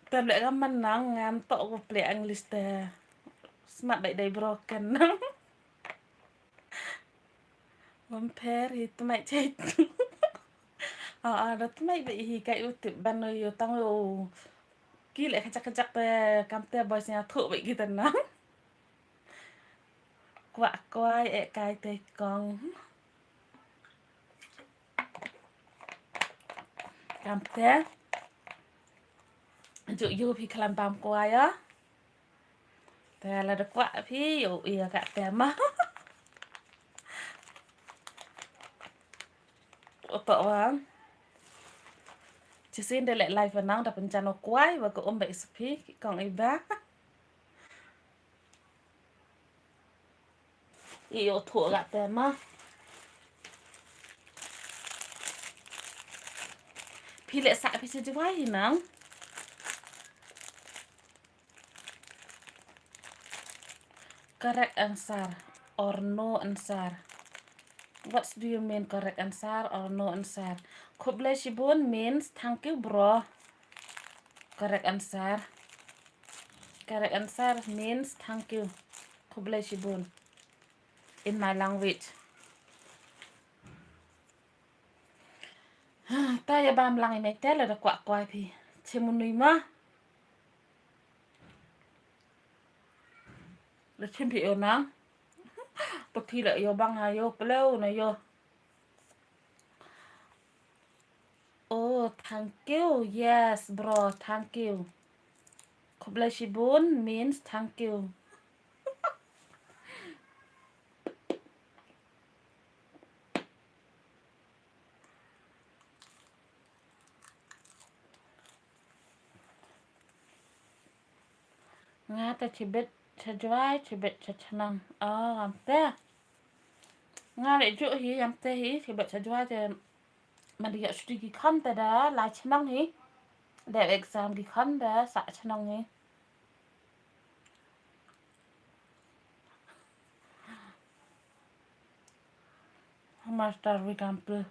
Tan le ka man nang ngam to ko pele English te. Smap bai dai broken nang. Bam pher hi tmai chai tu. Ah, ah, da tmai ba hi kai u tip ban no yo tang yo. Ki le kajak kajak te kam te boys nya thu ba ki tan nang. Kwah kwai e kai te kong. Kam te. Ju yu phi klam bam kwai ya. Te la da kwah phi yu ïa ka te ma. Oto wa. Chisin de le live nang da pynjan o kwai wa ka um ba ispi kong iba. Ïa u thuh ka te ma. Phi leh sah phi sa jwai nang. Correct answer or no answer. What do you mean correct answer or no answer? Khublei shibun means thank you, bro. Correct answer. Correct answer means thank you. Khublei shibun. In my language. Ta ya bam lang i mai te la da kwah kwai phi. Che munui ma. La chim phi yo nang. Phi la yo bang ha yo pleu na yo. Oh, thank you. Yes, bro, thank you. Khublei shibun means thank you. Nga te chibit cha Jwai, chibit cha Chnong. Oh, ngam te. Nga leh ju hi, ngam te hi, chibit cha Jwai te. Man da ïoh shuti ki khon te da lai chnong hi. Da exam ki khon da sa chnong hi. Master Wikample.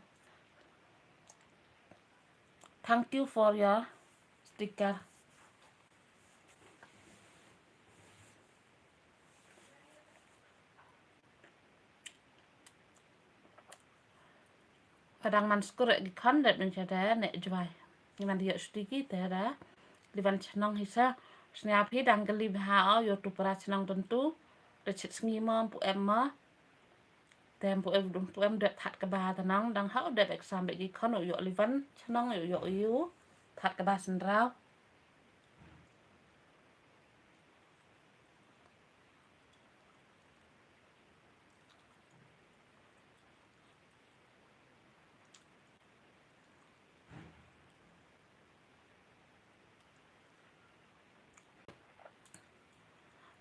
Thank you for your sticker. Padang man skur ki khon dep nang chada ne Jwai. Ni man ïoh shuti ki te da. Liwan chnong hi sa. Snia phi dang kali bha o ïoh tu para chnong tentu. Da chit sngi mo pu em mo. Tem pu em dum pu em dep that kaba tenang dang hau dep exam be ki khon ïoh liwan chnong ïoh ïoh ïoh that kaba sendrau.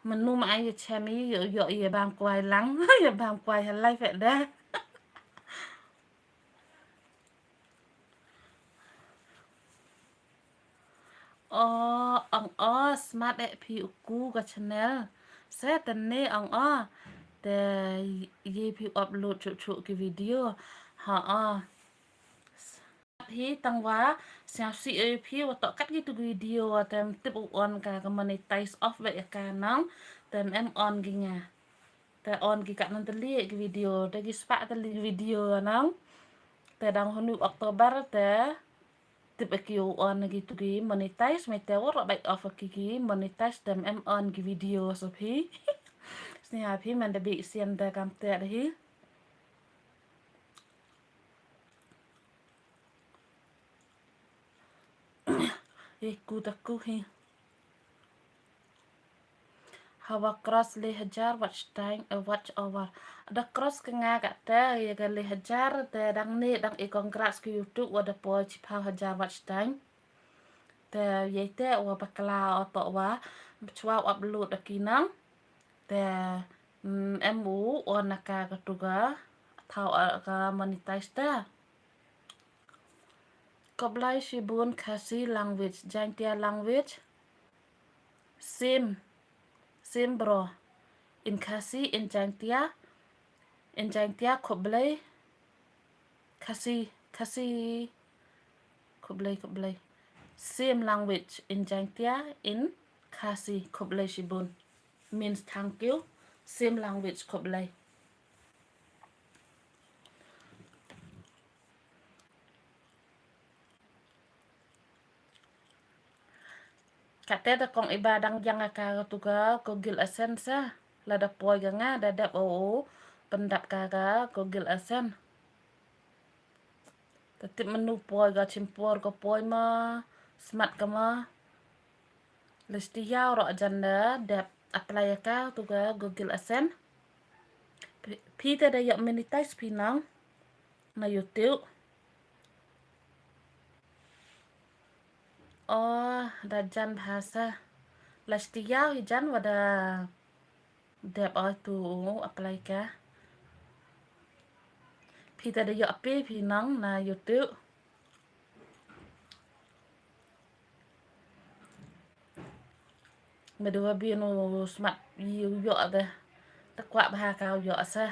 Mynnu ma ai ïa chem i ïoh ïoh ïa bam kwai lang ïa bam kwai ha live eh da. O, ong o, smat eh phi u ku ka channel. Se tene ong o. Te ye phi upload chuh chuh ki video. Ha o. Hi tang wa, sngap si e phi wa toh kat ki tu video wa tem tip u on ka ka monetize off ba ya ka nang, tem em on ki nga. Te on ki kat nang teli ki video, te ki spak teli ki video nang. Te dang hunu October te tip ki u on ki tu ki monetize, mai te wa ro bai off ki ki monetize tem em on ki video so phi. Sngap phi man da bi sian da kam te da hi. Ïa ku ta ku hi. Hawa cross le hajar watch time, eh, watch hour. Da cross ka nga ka te, ïa ka le hajar, te dang ni, dang i congrats ki YouTube, wa da poi chiphaw hajar watch time. Te ïa te, wa bakla o to wa, chwa upload da ki nang. Te, mm, em u, o na ka ka tu ka, thaw, eh, ka monetize te. Khublei shibun Khasi language, Jaintia language. Same, same bro. In Khasi, in Jaintia, in Jaintia khublei. Khasi, Khasi. Khublei, khublei. Same language in Jaintia, in Khasi. Khublei shibun. Means thank you. Same language khublei. Kate da kong iba dang jang ka tu ka Google AdSense sa. Lada poi ka nga da dep o o pyndap ka ka Google AdSense. Te tip mynnu poi ka chimpor ka poi ma smat ka ma. Lesti ïaw ro jan da dep apply ka tu ka Google AdSense. Phi, phi te da ïoh monetize phi nang na YouTube. Oh, da jan bha sa. Lesti ïaw hi jan wa da dep o tu apply ka. Phi te da ïoh phi nang na YouTube. Me dua bi nu smat ïu ïoh te. Te kwah bha ka ïoh sa.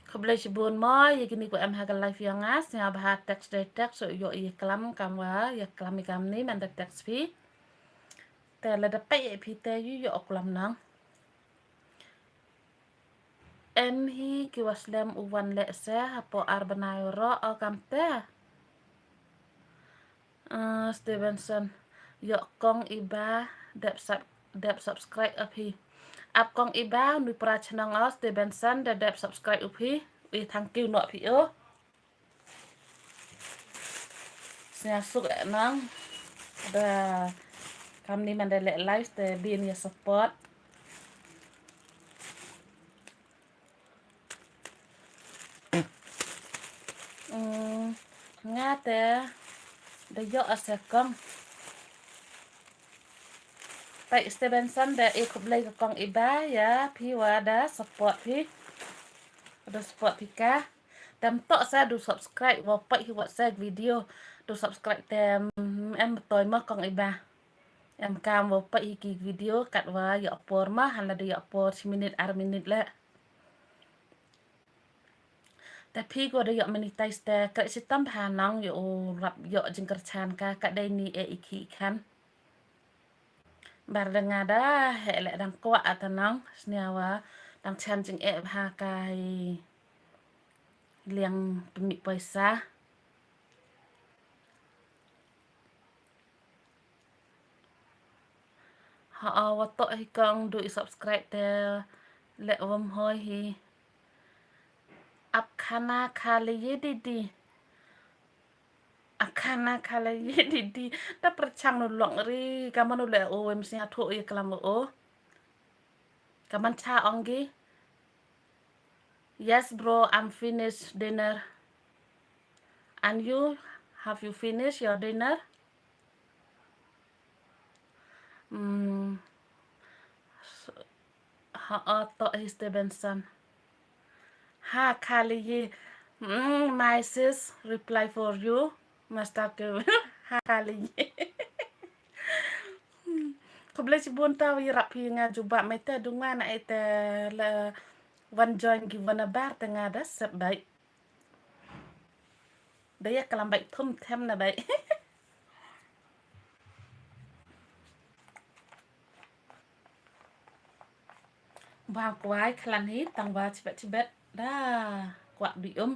Khublei shibun mo, ïa kini ku em ha ka live ïa nga, sngap bha text dei text, so ïoh ïa klam kam wa, ïa klam i kam ni, man da text phi. Te lada peit ïa phi te ïu ïoh klam nang. Em hi ki wa slem u wan leh se hapoh ar bnai ro o kam te. Ah, Stevenson, ïoh kong iba dep sub-, dep subscribe ap hi. Ap kong iba nu pra chnong o Stevenson da dep subscribe up hi. Ïa thank you noh phi o. Sngewsuk eh nang. Da kam ni man da leh live te bin ïa support. Mm, nga te da ïoh a sekong. Peit Stevenson da e khublei ka kong Iba ïa phi wa da support phi. Da support phi ka. Tem tok sa du subscribe wa peit hi wat sa video. Du subscribe tem em toi ma kong Iba. Em kam wa peit hi ki video kat wa ïoh por ma han la da ïoh por shi minit ar minit le. Te phi ko da ïoh monetize te kre shitam bha nang ïoh u rap ïoh jingkyrchan ka ka dei ni e iki khan. Bar da nga da he le dang kwah ata nang sniawa dang chan jing e bha ka hi liang pynmih poisa. Ha, wa toh hi kong du i subscribe te le wam hoi hi. Ap khana kha le ye didi. Ap khana kha le ye didi. Ta pyrchang nu long ri ka manu le o wem sia tho ye klam o. Ka man cha ong gi. Yes, bro, I'm finished dinner. And you, have you finished your dinner? Mm. Ha, oh, to hi Stevenson. Ha, Kali ye. Mm, my sis, reply for you. Master Kevin. Ha, Kali ye. Khublei shibun ta wi rap hi nga jubab mai te dungwa na ite le wan join gi wan abar te nga da sep bai. Da ya kalam bai thum them na bai. Ba kwai klan hi tang ba chibet chibet da kwak di um.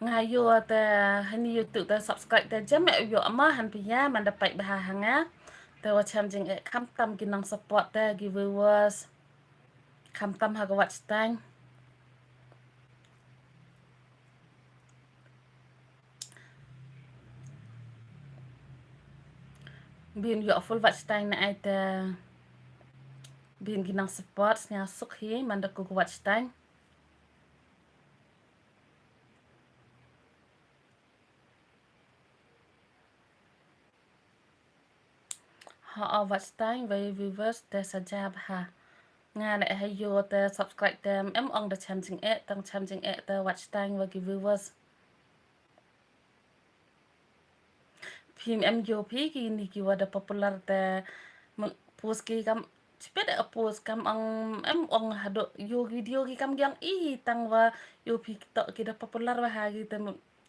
Nga ïoh te hani YouTube te subscribe te jem ïoh ma han pia man da pait bha ha nga. Te wa chem jing e kham tam ki nang support te ki viewers. Kham tam ha ka watch time. Bin ïoh full watch time na ai te bin ki nang support sngewsuk hi man da ku watch time. Ha, oh, watch time wei viewers te sa jab ha. Nga ne ha yo te subscribe te em ong da chem jing e tang chem jing e te watch time wa ki viewers. Phim em yo phi ki ni ki wa da popular te post ki kam chipet a post kam ong em ong ha do yo video ki kam gyang i tang wa yo phi to ki da popular wa ha ki te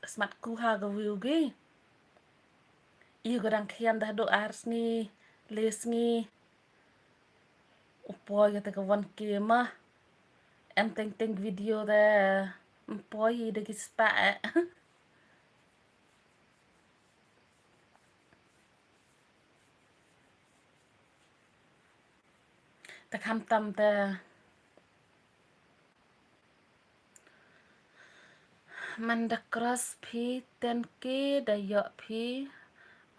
smat ku ha ga view gi. Ïa ka dang khian dah dok ar sngi, le sngi. U poi kata ka wan ke mah. Em teng teng video da. Em poi hi da ki spah eh. Ta kham tam ta. Man da cross phi ten K da ïoh phi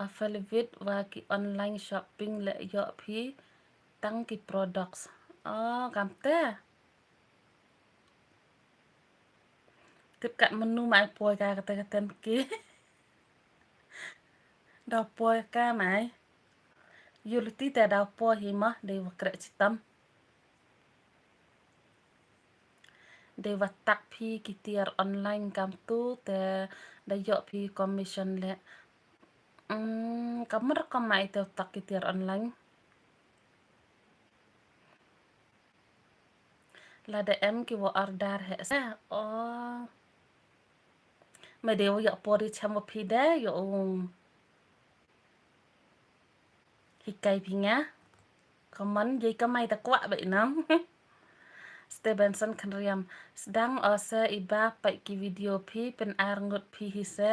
affiliate wa ki online shopping le ïoh phi tang ki products. Oh, kam te. Tip kat menu mai poi ka kata ka ten K. Daw poi ka mai. Yu luti te daw poi hi mah dei wa krek chitam. Dei wa tak phi ki tiar online kam tu te da ïoh phi commission le. Hmm, kam mar kam mai te tak ki tiar online. Lada em ki wa order he sa. Oh. Me dei wa ïoh pori cham wa phi de ïoh ung. Hikai phi nga. Comment ye kamai ta kwah ba inam. Stevenson Khanriam. Sdang o se iba pai ki video phi pen ar ngut phi hi se.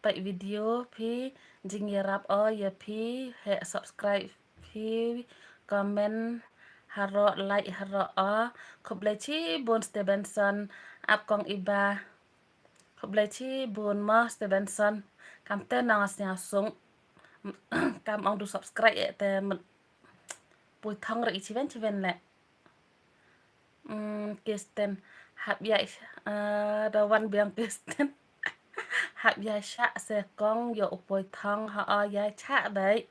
peit video phi, jingïarap o ïa phi, heh subscribe phi, comment haroh, like haroh o. Khublei chibun Stevenson, ap kong Iba. Khublei chibun mo Stevenson. Kam te nang sñiaw sung. Kam ong du subscribe eh te mut poi thong re i chiwen chiwen le. Hmm, Kristen, hap ïa, eh, da wan biang Kristen. Hap ïa shah se kong ïoh u poi thong ha o ïa shah beit.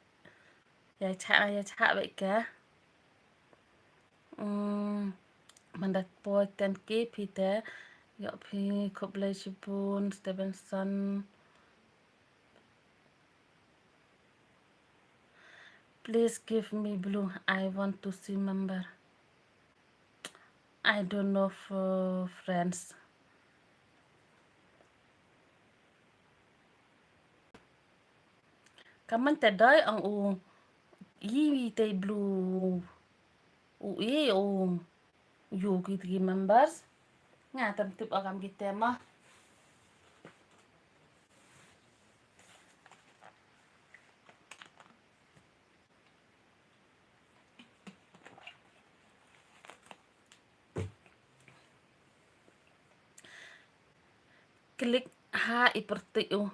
Ïa shah, ïa shah beit ka. Hmm, man da poi ten K phi te. Ïoh phi khublei chibun Stevenson. Please give me blue. I want to see member. I don't know for friends. Kaman te doi ang u yi te blue u e u yu ki tiki members. Nga tam tip agam ki tema. Klik ha i pyrtuit u.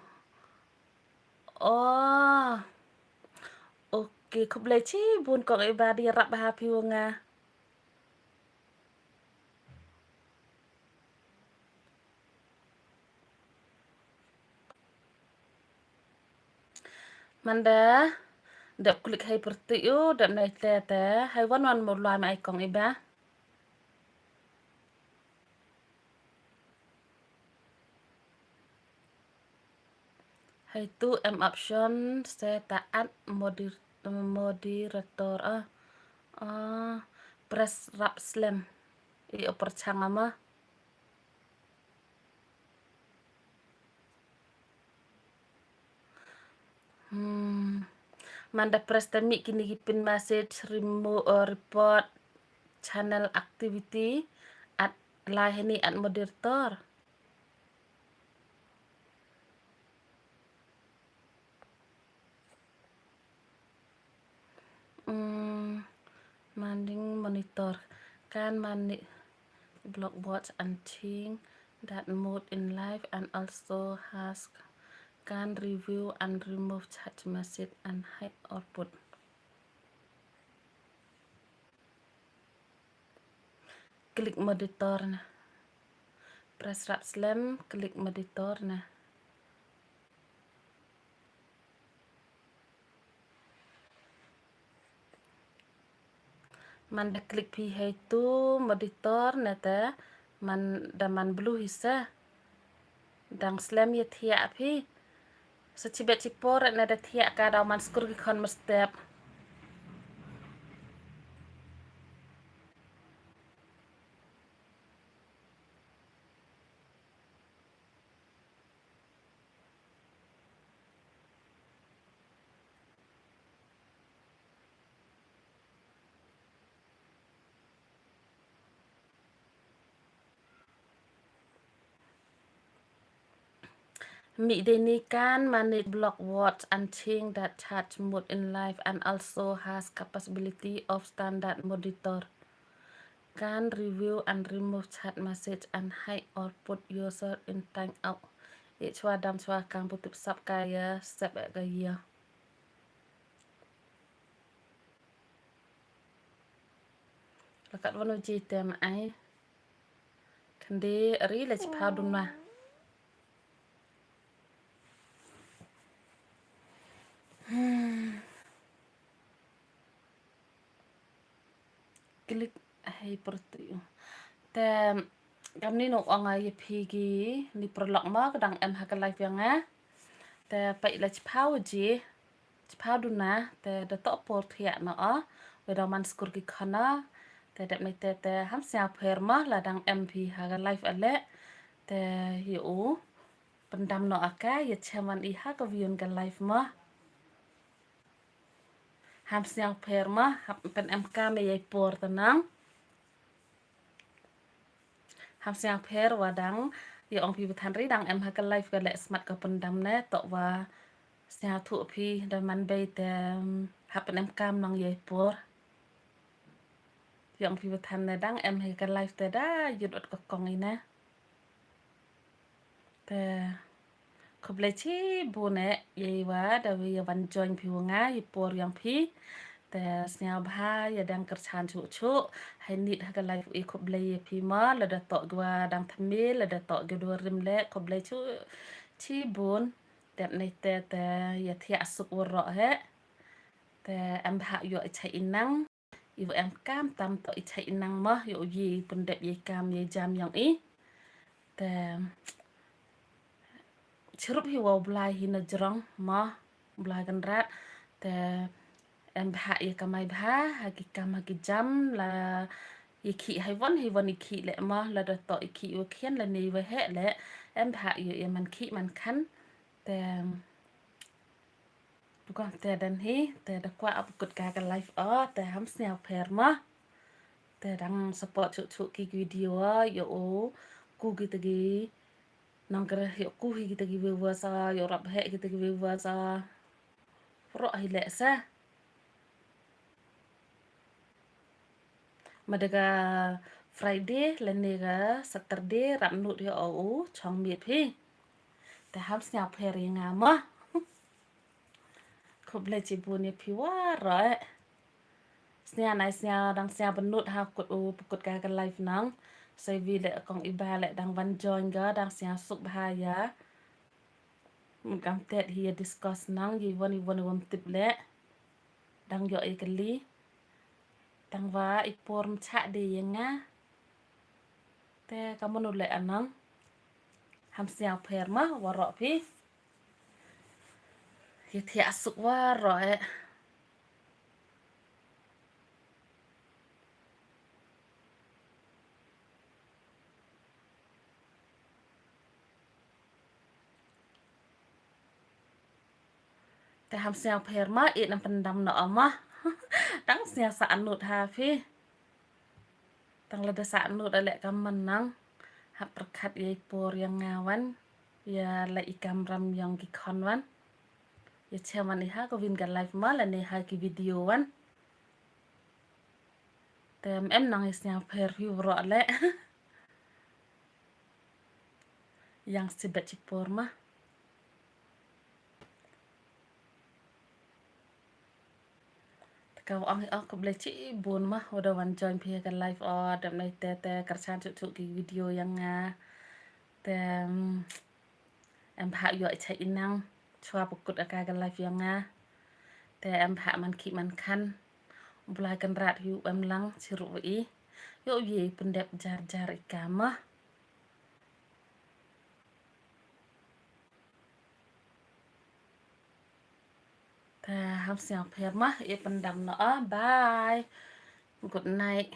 Oh. Okay, khublei chibun kong Iba, da ïarap ha phi u nga. Man da dep klik ha i pyrtuit u, dep nai te te ha i wan wan mo lua ma ai kong Iba. Ha i tu em option se ta add moder-, moderator ah. Ah, press rap slem. I o pyrchang ama. Hmm. Man da press te mih kini ki pin message, remo-, uh, report, channel activity, add, lai hani add moderator. Hmm, manning monitor. Kan mani block bots and change that mode in live and also has can review and remove chat message and hide or put. Klik monitor na. Press rap slem, klik monitor na. Man da klik phi ha i tu monitor na te man da man blue hi sa. Dang slem ïa thiah phi. Sa chibet chipor na da thiah ka da man skur ki khon mestep. Mih dei ni kan manage block bots and change that chat mode in live and also has capability of standard monitor. Can review and remove chat message and hide or put user in timeout. Ïa chwa dam chwa kang putip sap ka ïa sep ka ïa. Lakat wano ji tem ai. Khande ri la chipha dun ma. Hmm. Klik hei pyrtuit. Te kamni no ong ai phi ki ni pyrlok ma ka dang em ha ka live ïa nga. Te peit la chipha ji. Chipha duna, te da toh por thiah noh o. Wei da man skur ki khana. Te dep mei te te ham sñiaw pher ma la dang em phi ha ka live ale. Te ïa u pyndam noh a ka, ïa cheman i ha ka viewing ka live ma. Ham sñiaw pher ma, ham pyn em ka me ïa i por te nang. Ham sñiaw pher wa dang Ïa ong phi ba than ri dang em ha ka live ka leh smat ka pyndam ne, to wa sñiawthuh phi da man bei te, mm, hap pynemkam nang ïa i por. Ïa ong phi ba than ne dang em ha ka live te da yut ot ka kong i ne. Te khublei chibun eh ïa i wa da wi ïa wan join phi wa nga i por ïong phi. Te sñiaw bha ïa dang kyrchan chuh chuh. Hai nit ha ka live i khublei ïa phi ma lada toh gwa dang thymmai lada toh gwa dua rim leh khublei chuh chibun. Dep nei te te ïa thiah suk waroh he. Te em bha ïoh i chai i nang. I wa em kam tam to i chai i nang ma ïoh i pyndep i kam i jam ïong i. Te chirup hi wa u Blai hi na jrong ma u Blai Kynrad. Te em bha i kamai bha ha ki kam ha ki jam la i khi hai wan hai wan i khi leh ma lada to i khi wa khian la nei wa heh leh em bha ïoh i man khi man khan. Te Pukam te dan hi, te da kwah ap kut ka ka live o, te ham sñiaw pher ma. Te dang support chuh chuh ki video o, ïoh u, ku ki te ki, nang kere ïoh ku hi ki te ki viewers o, ïoh rap he ki te ki viewers o. Roh hi leh sa. Ma da ka Friday lane ka Saturday rap nud ïa u chong miet phi. Te ham sñiaw pher ïa nga ma. Khublei chibun ïa phi waroh eh. Sñiaw nai sñiaw dang sñiaw bynnud ha kut u pukut ka ka live nang. Sai vi leh kong i ba leh dang wan join ga dang sñiaw suk bha ïa. Mut kam tet hi ïa discuss nang ïa i wan i wan i wan tip leh. Dang ïoh i kali. Dang wa i por mchah de ïa nga. Te ka mano leh anang. Ham sñiaw pher ma waroh phi. Ïa thiah suk waroh eh. Te ham sñiaw pher ma i nam pyndam no ama. Tang sñiaw sa anut ha phi. Tang lada sa anut ale kam man nang. Hap pyrkhat ïa i por ïa nga wan. Ïa la i kam ram ïong ki khon wan. Ïa chem wan i ha ka win ka live ma lane ha ki video wan. Te em nang i sñiaw pher hi waroh leh. Yang sibet chi por ma. Te ka ong i o khublei chibun ma wa da wan join phi ka live o dep nei te te kyrchan chuh chuh ki video ïa nga. Te em bha ïoh i chai i nang chwa pukut ka ka live ïa nga. Te em bha man khi man khan. U Blai Kynrad hi u em lang chirup wa i. Ïoh i pyndep jar jar i kam ma. Te ham sñiaw pher ma i pyndam no ah bye. Good night.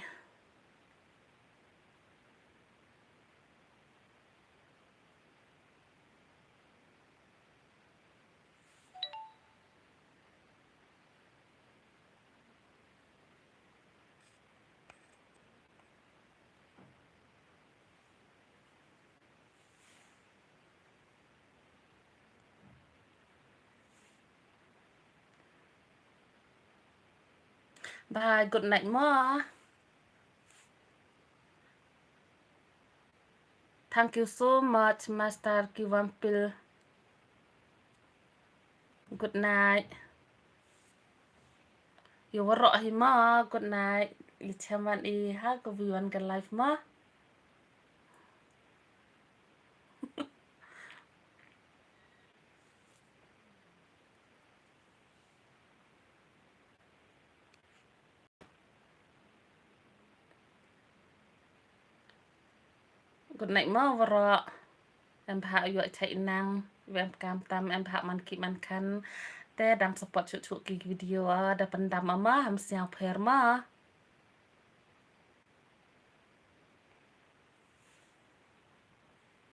Bye, good night mo. Thank you so much, Master Kiwampil. Good night. Ïa waroh hi mo, good night. Ïa chem wan i ha ka wi wan ka live mo. Good night mo waroh. Em bha ïoh i chai i nang, em kam tam, em bha man khi man khan. Te dang support chuh chuh ki video o, da pyndam ama, ham sñiaw pher mo.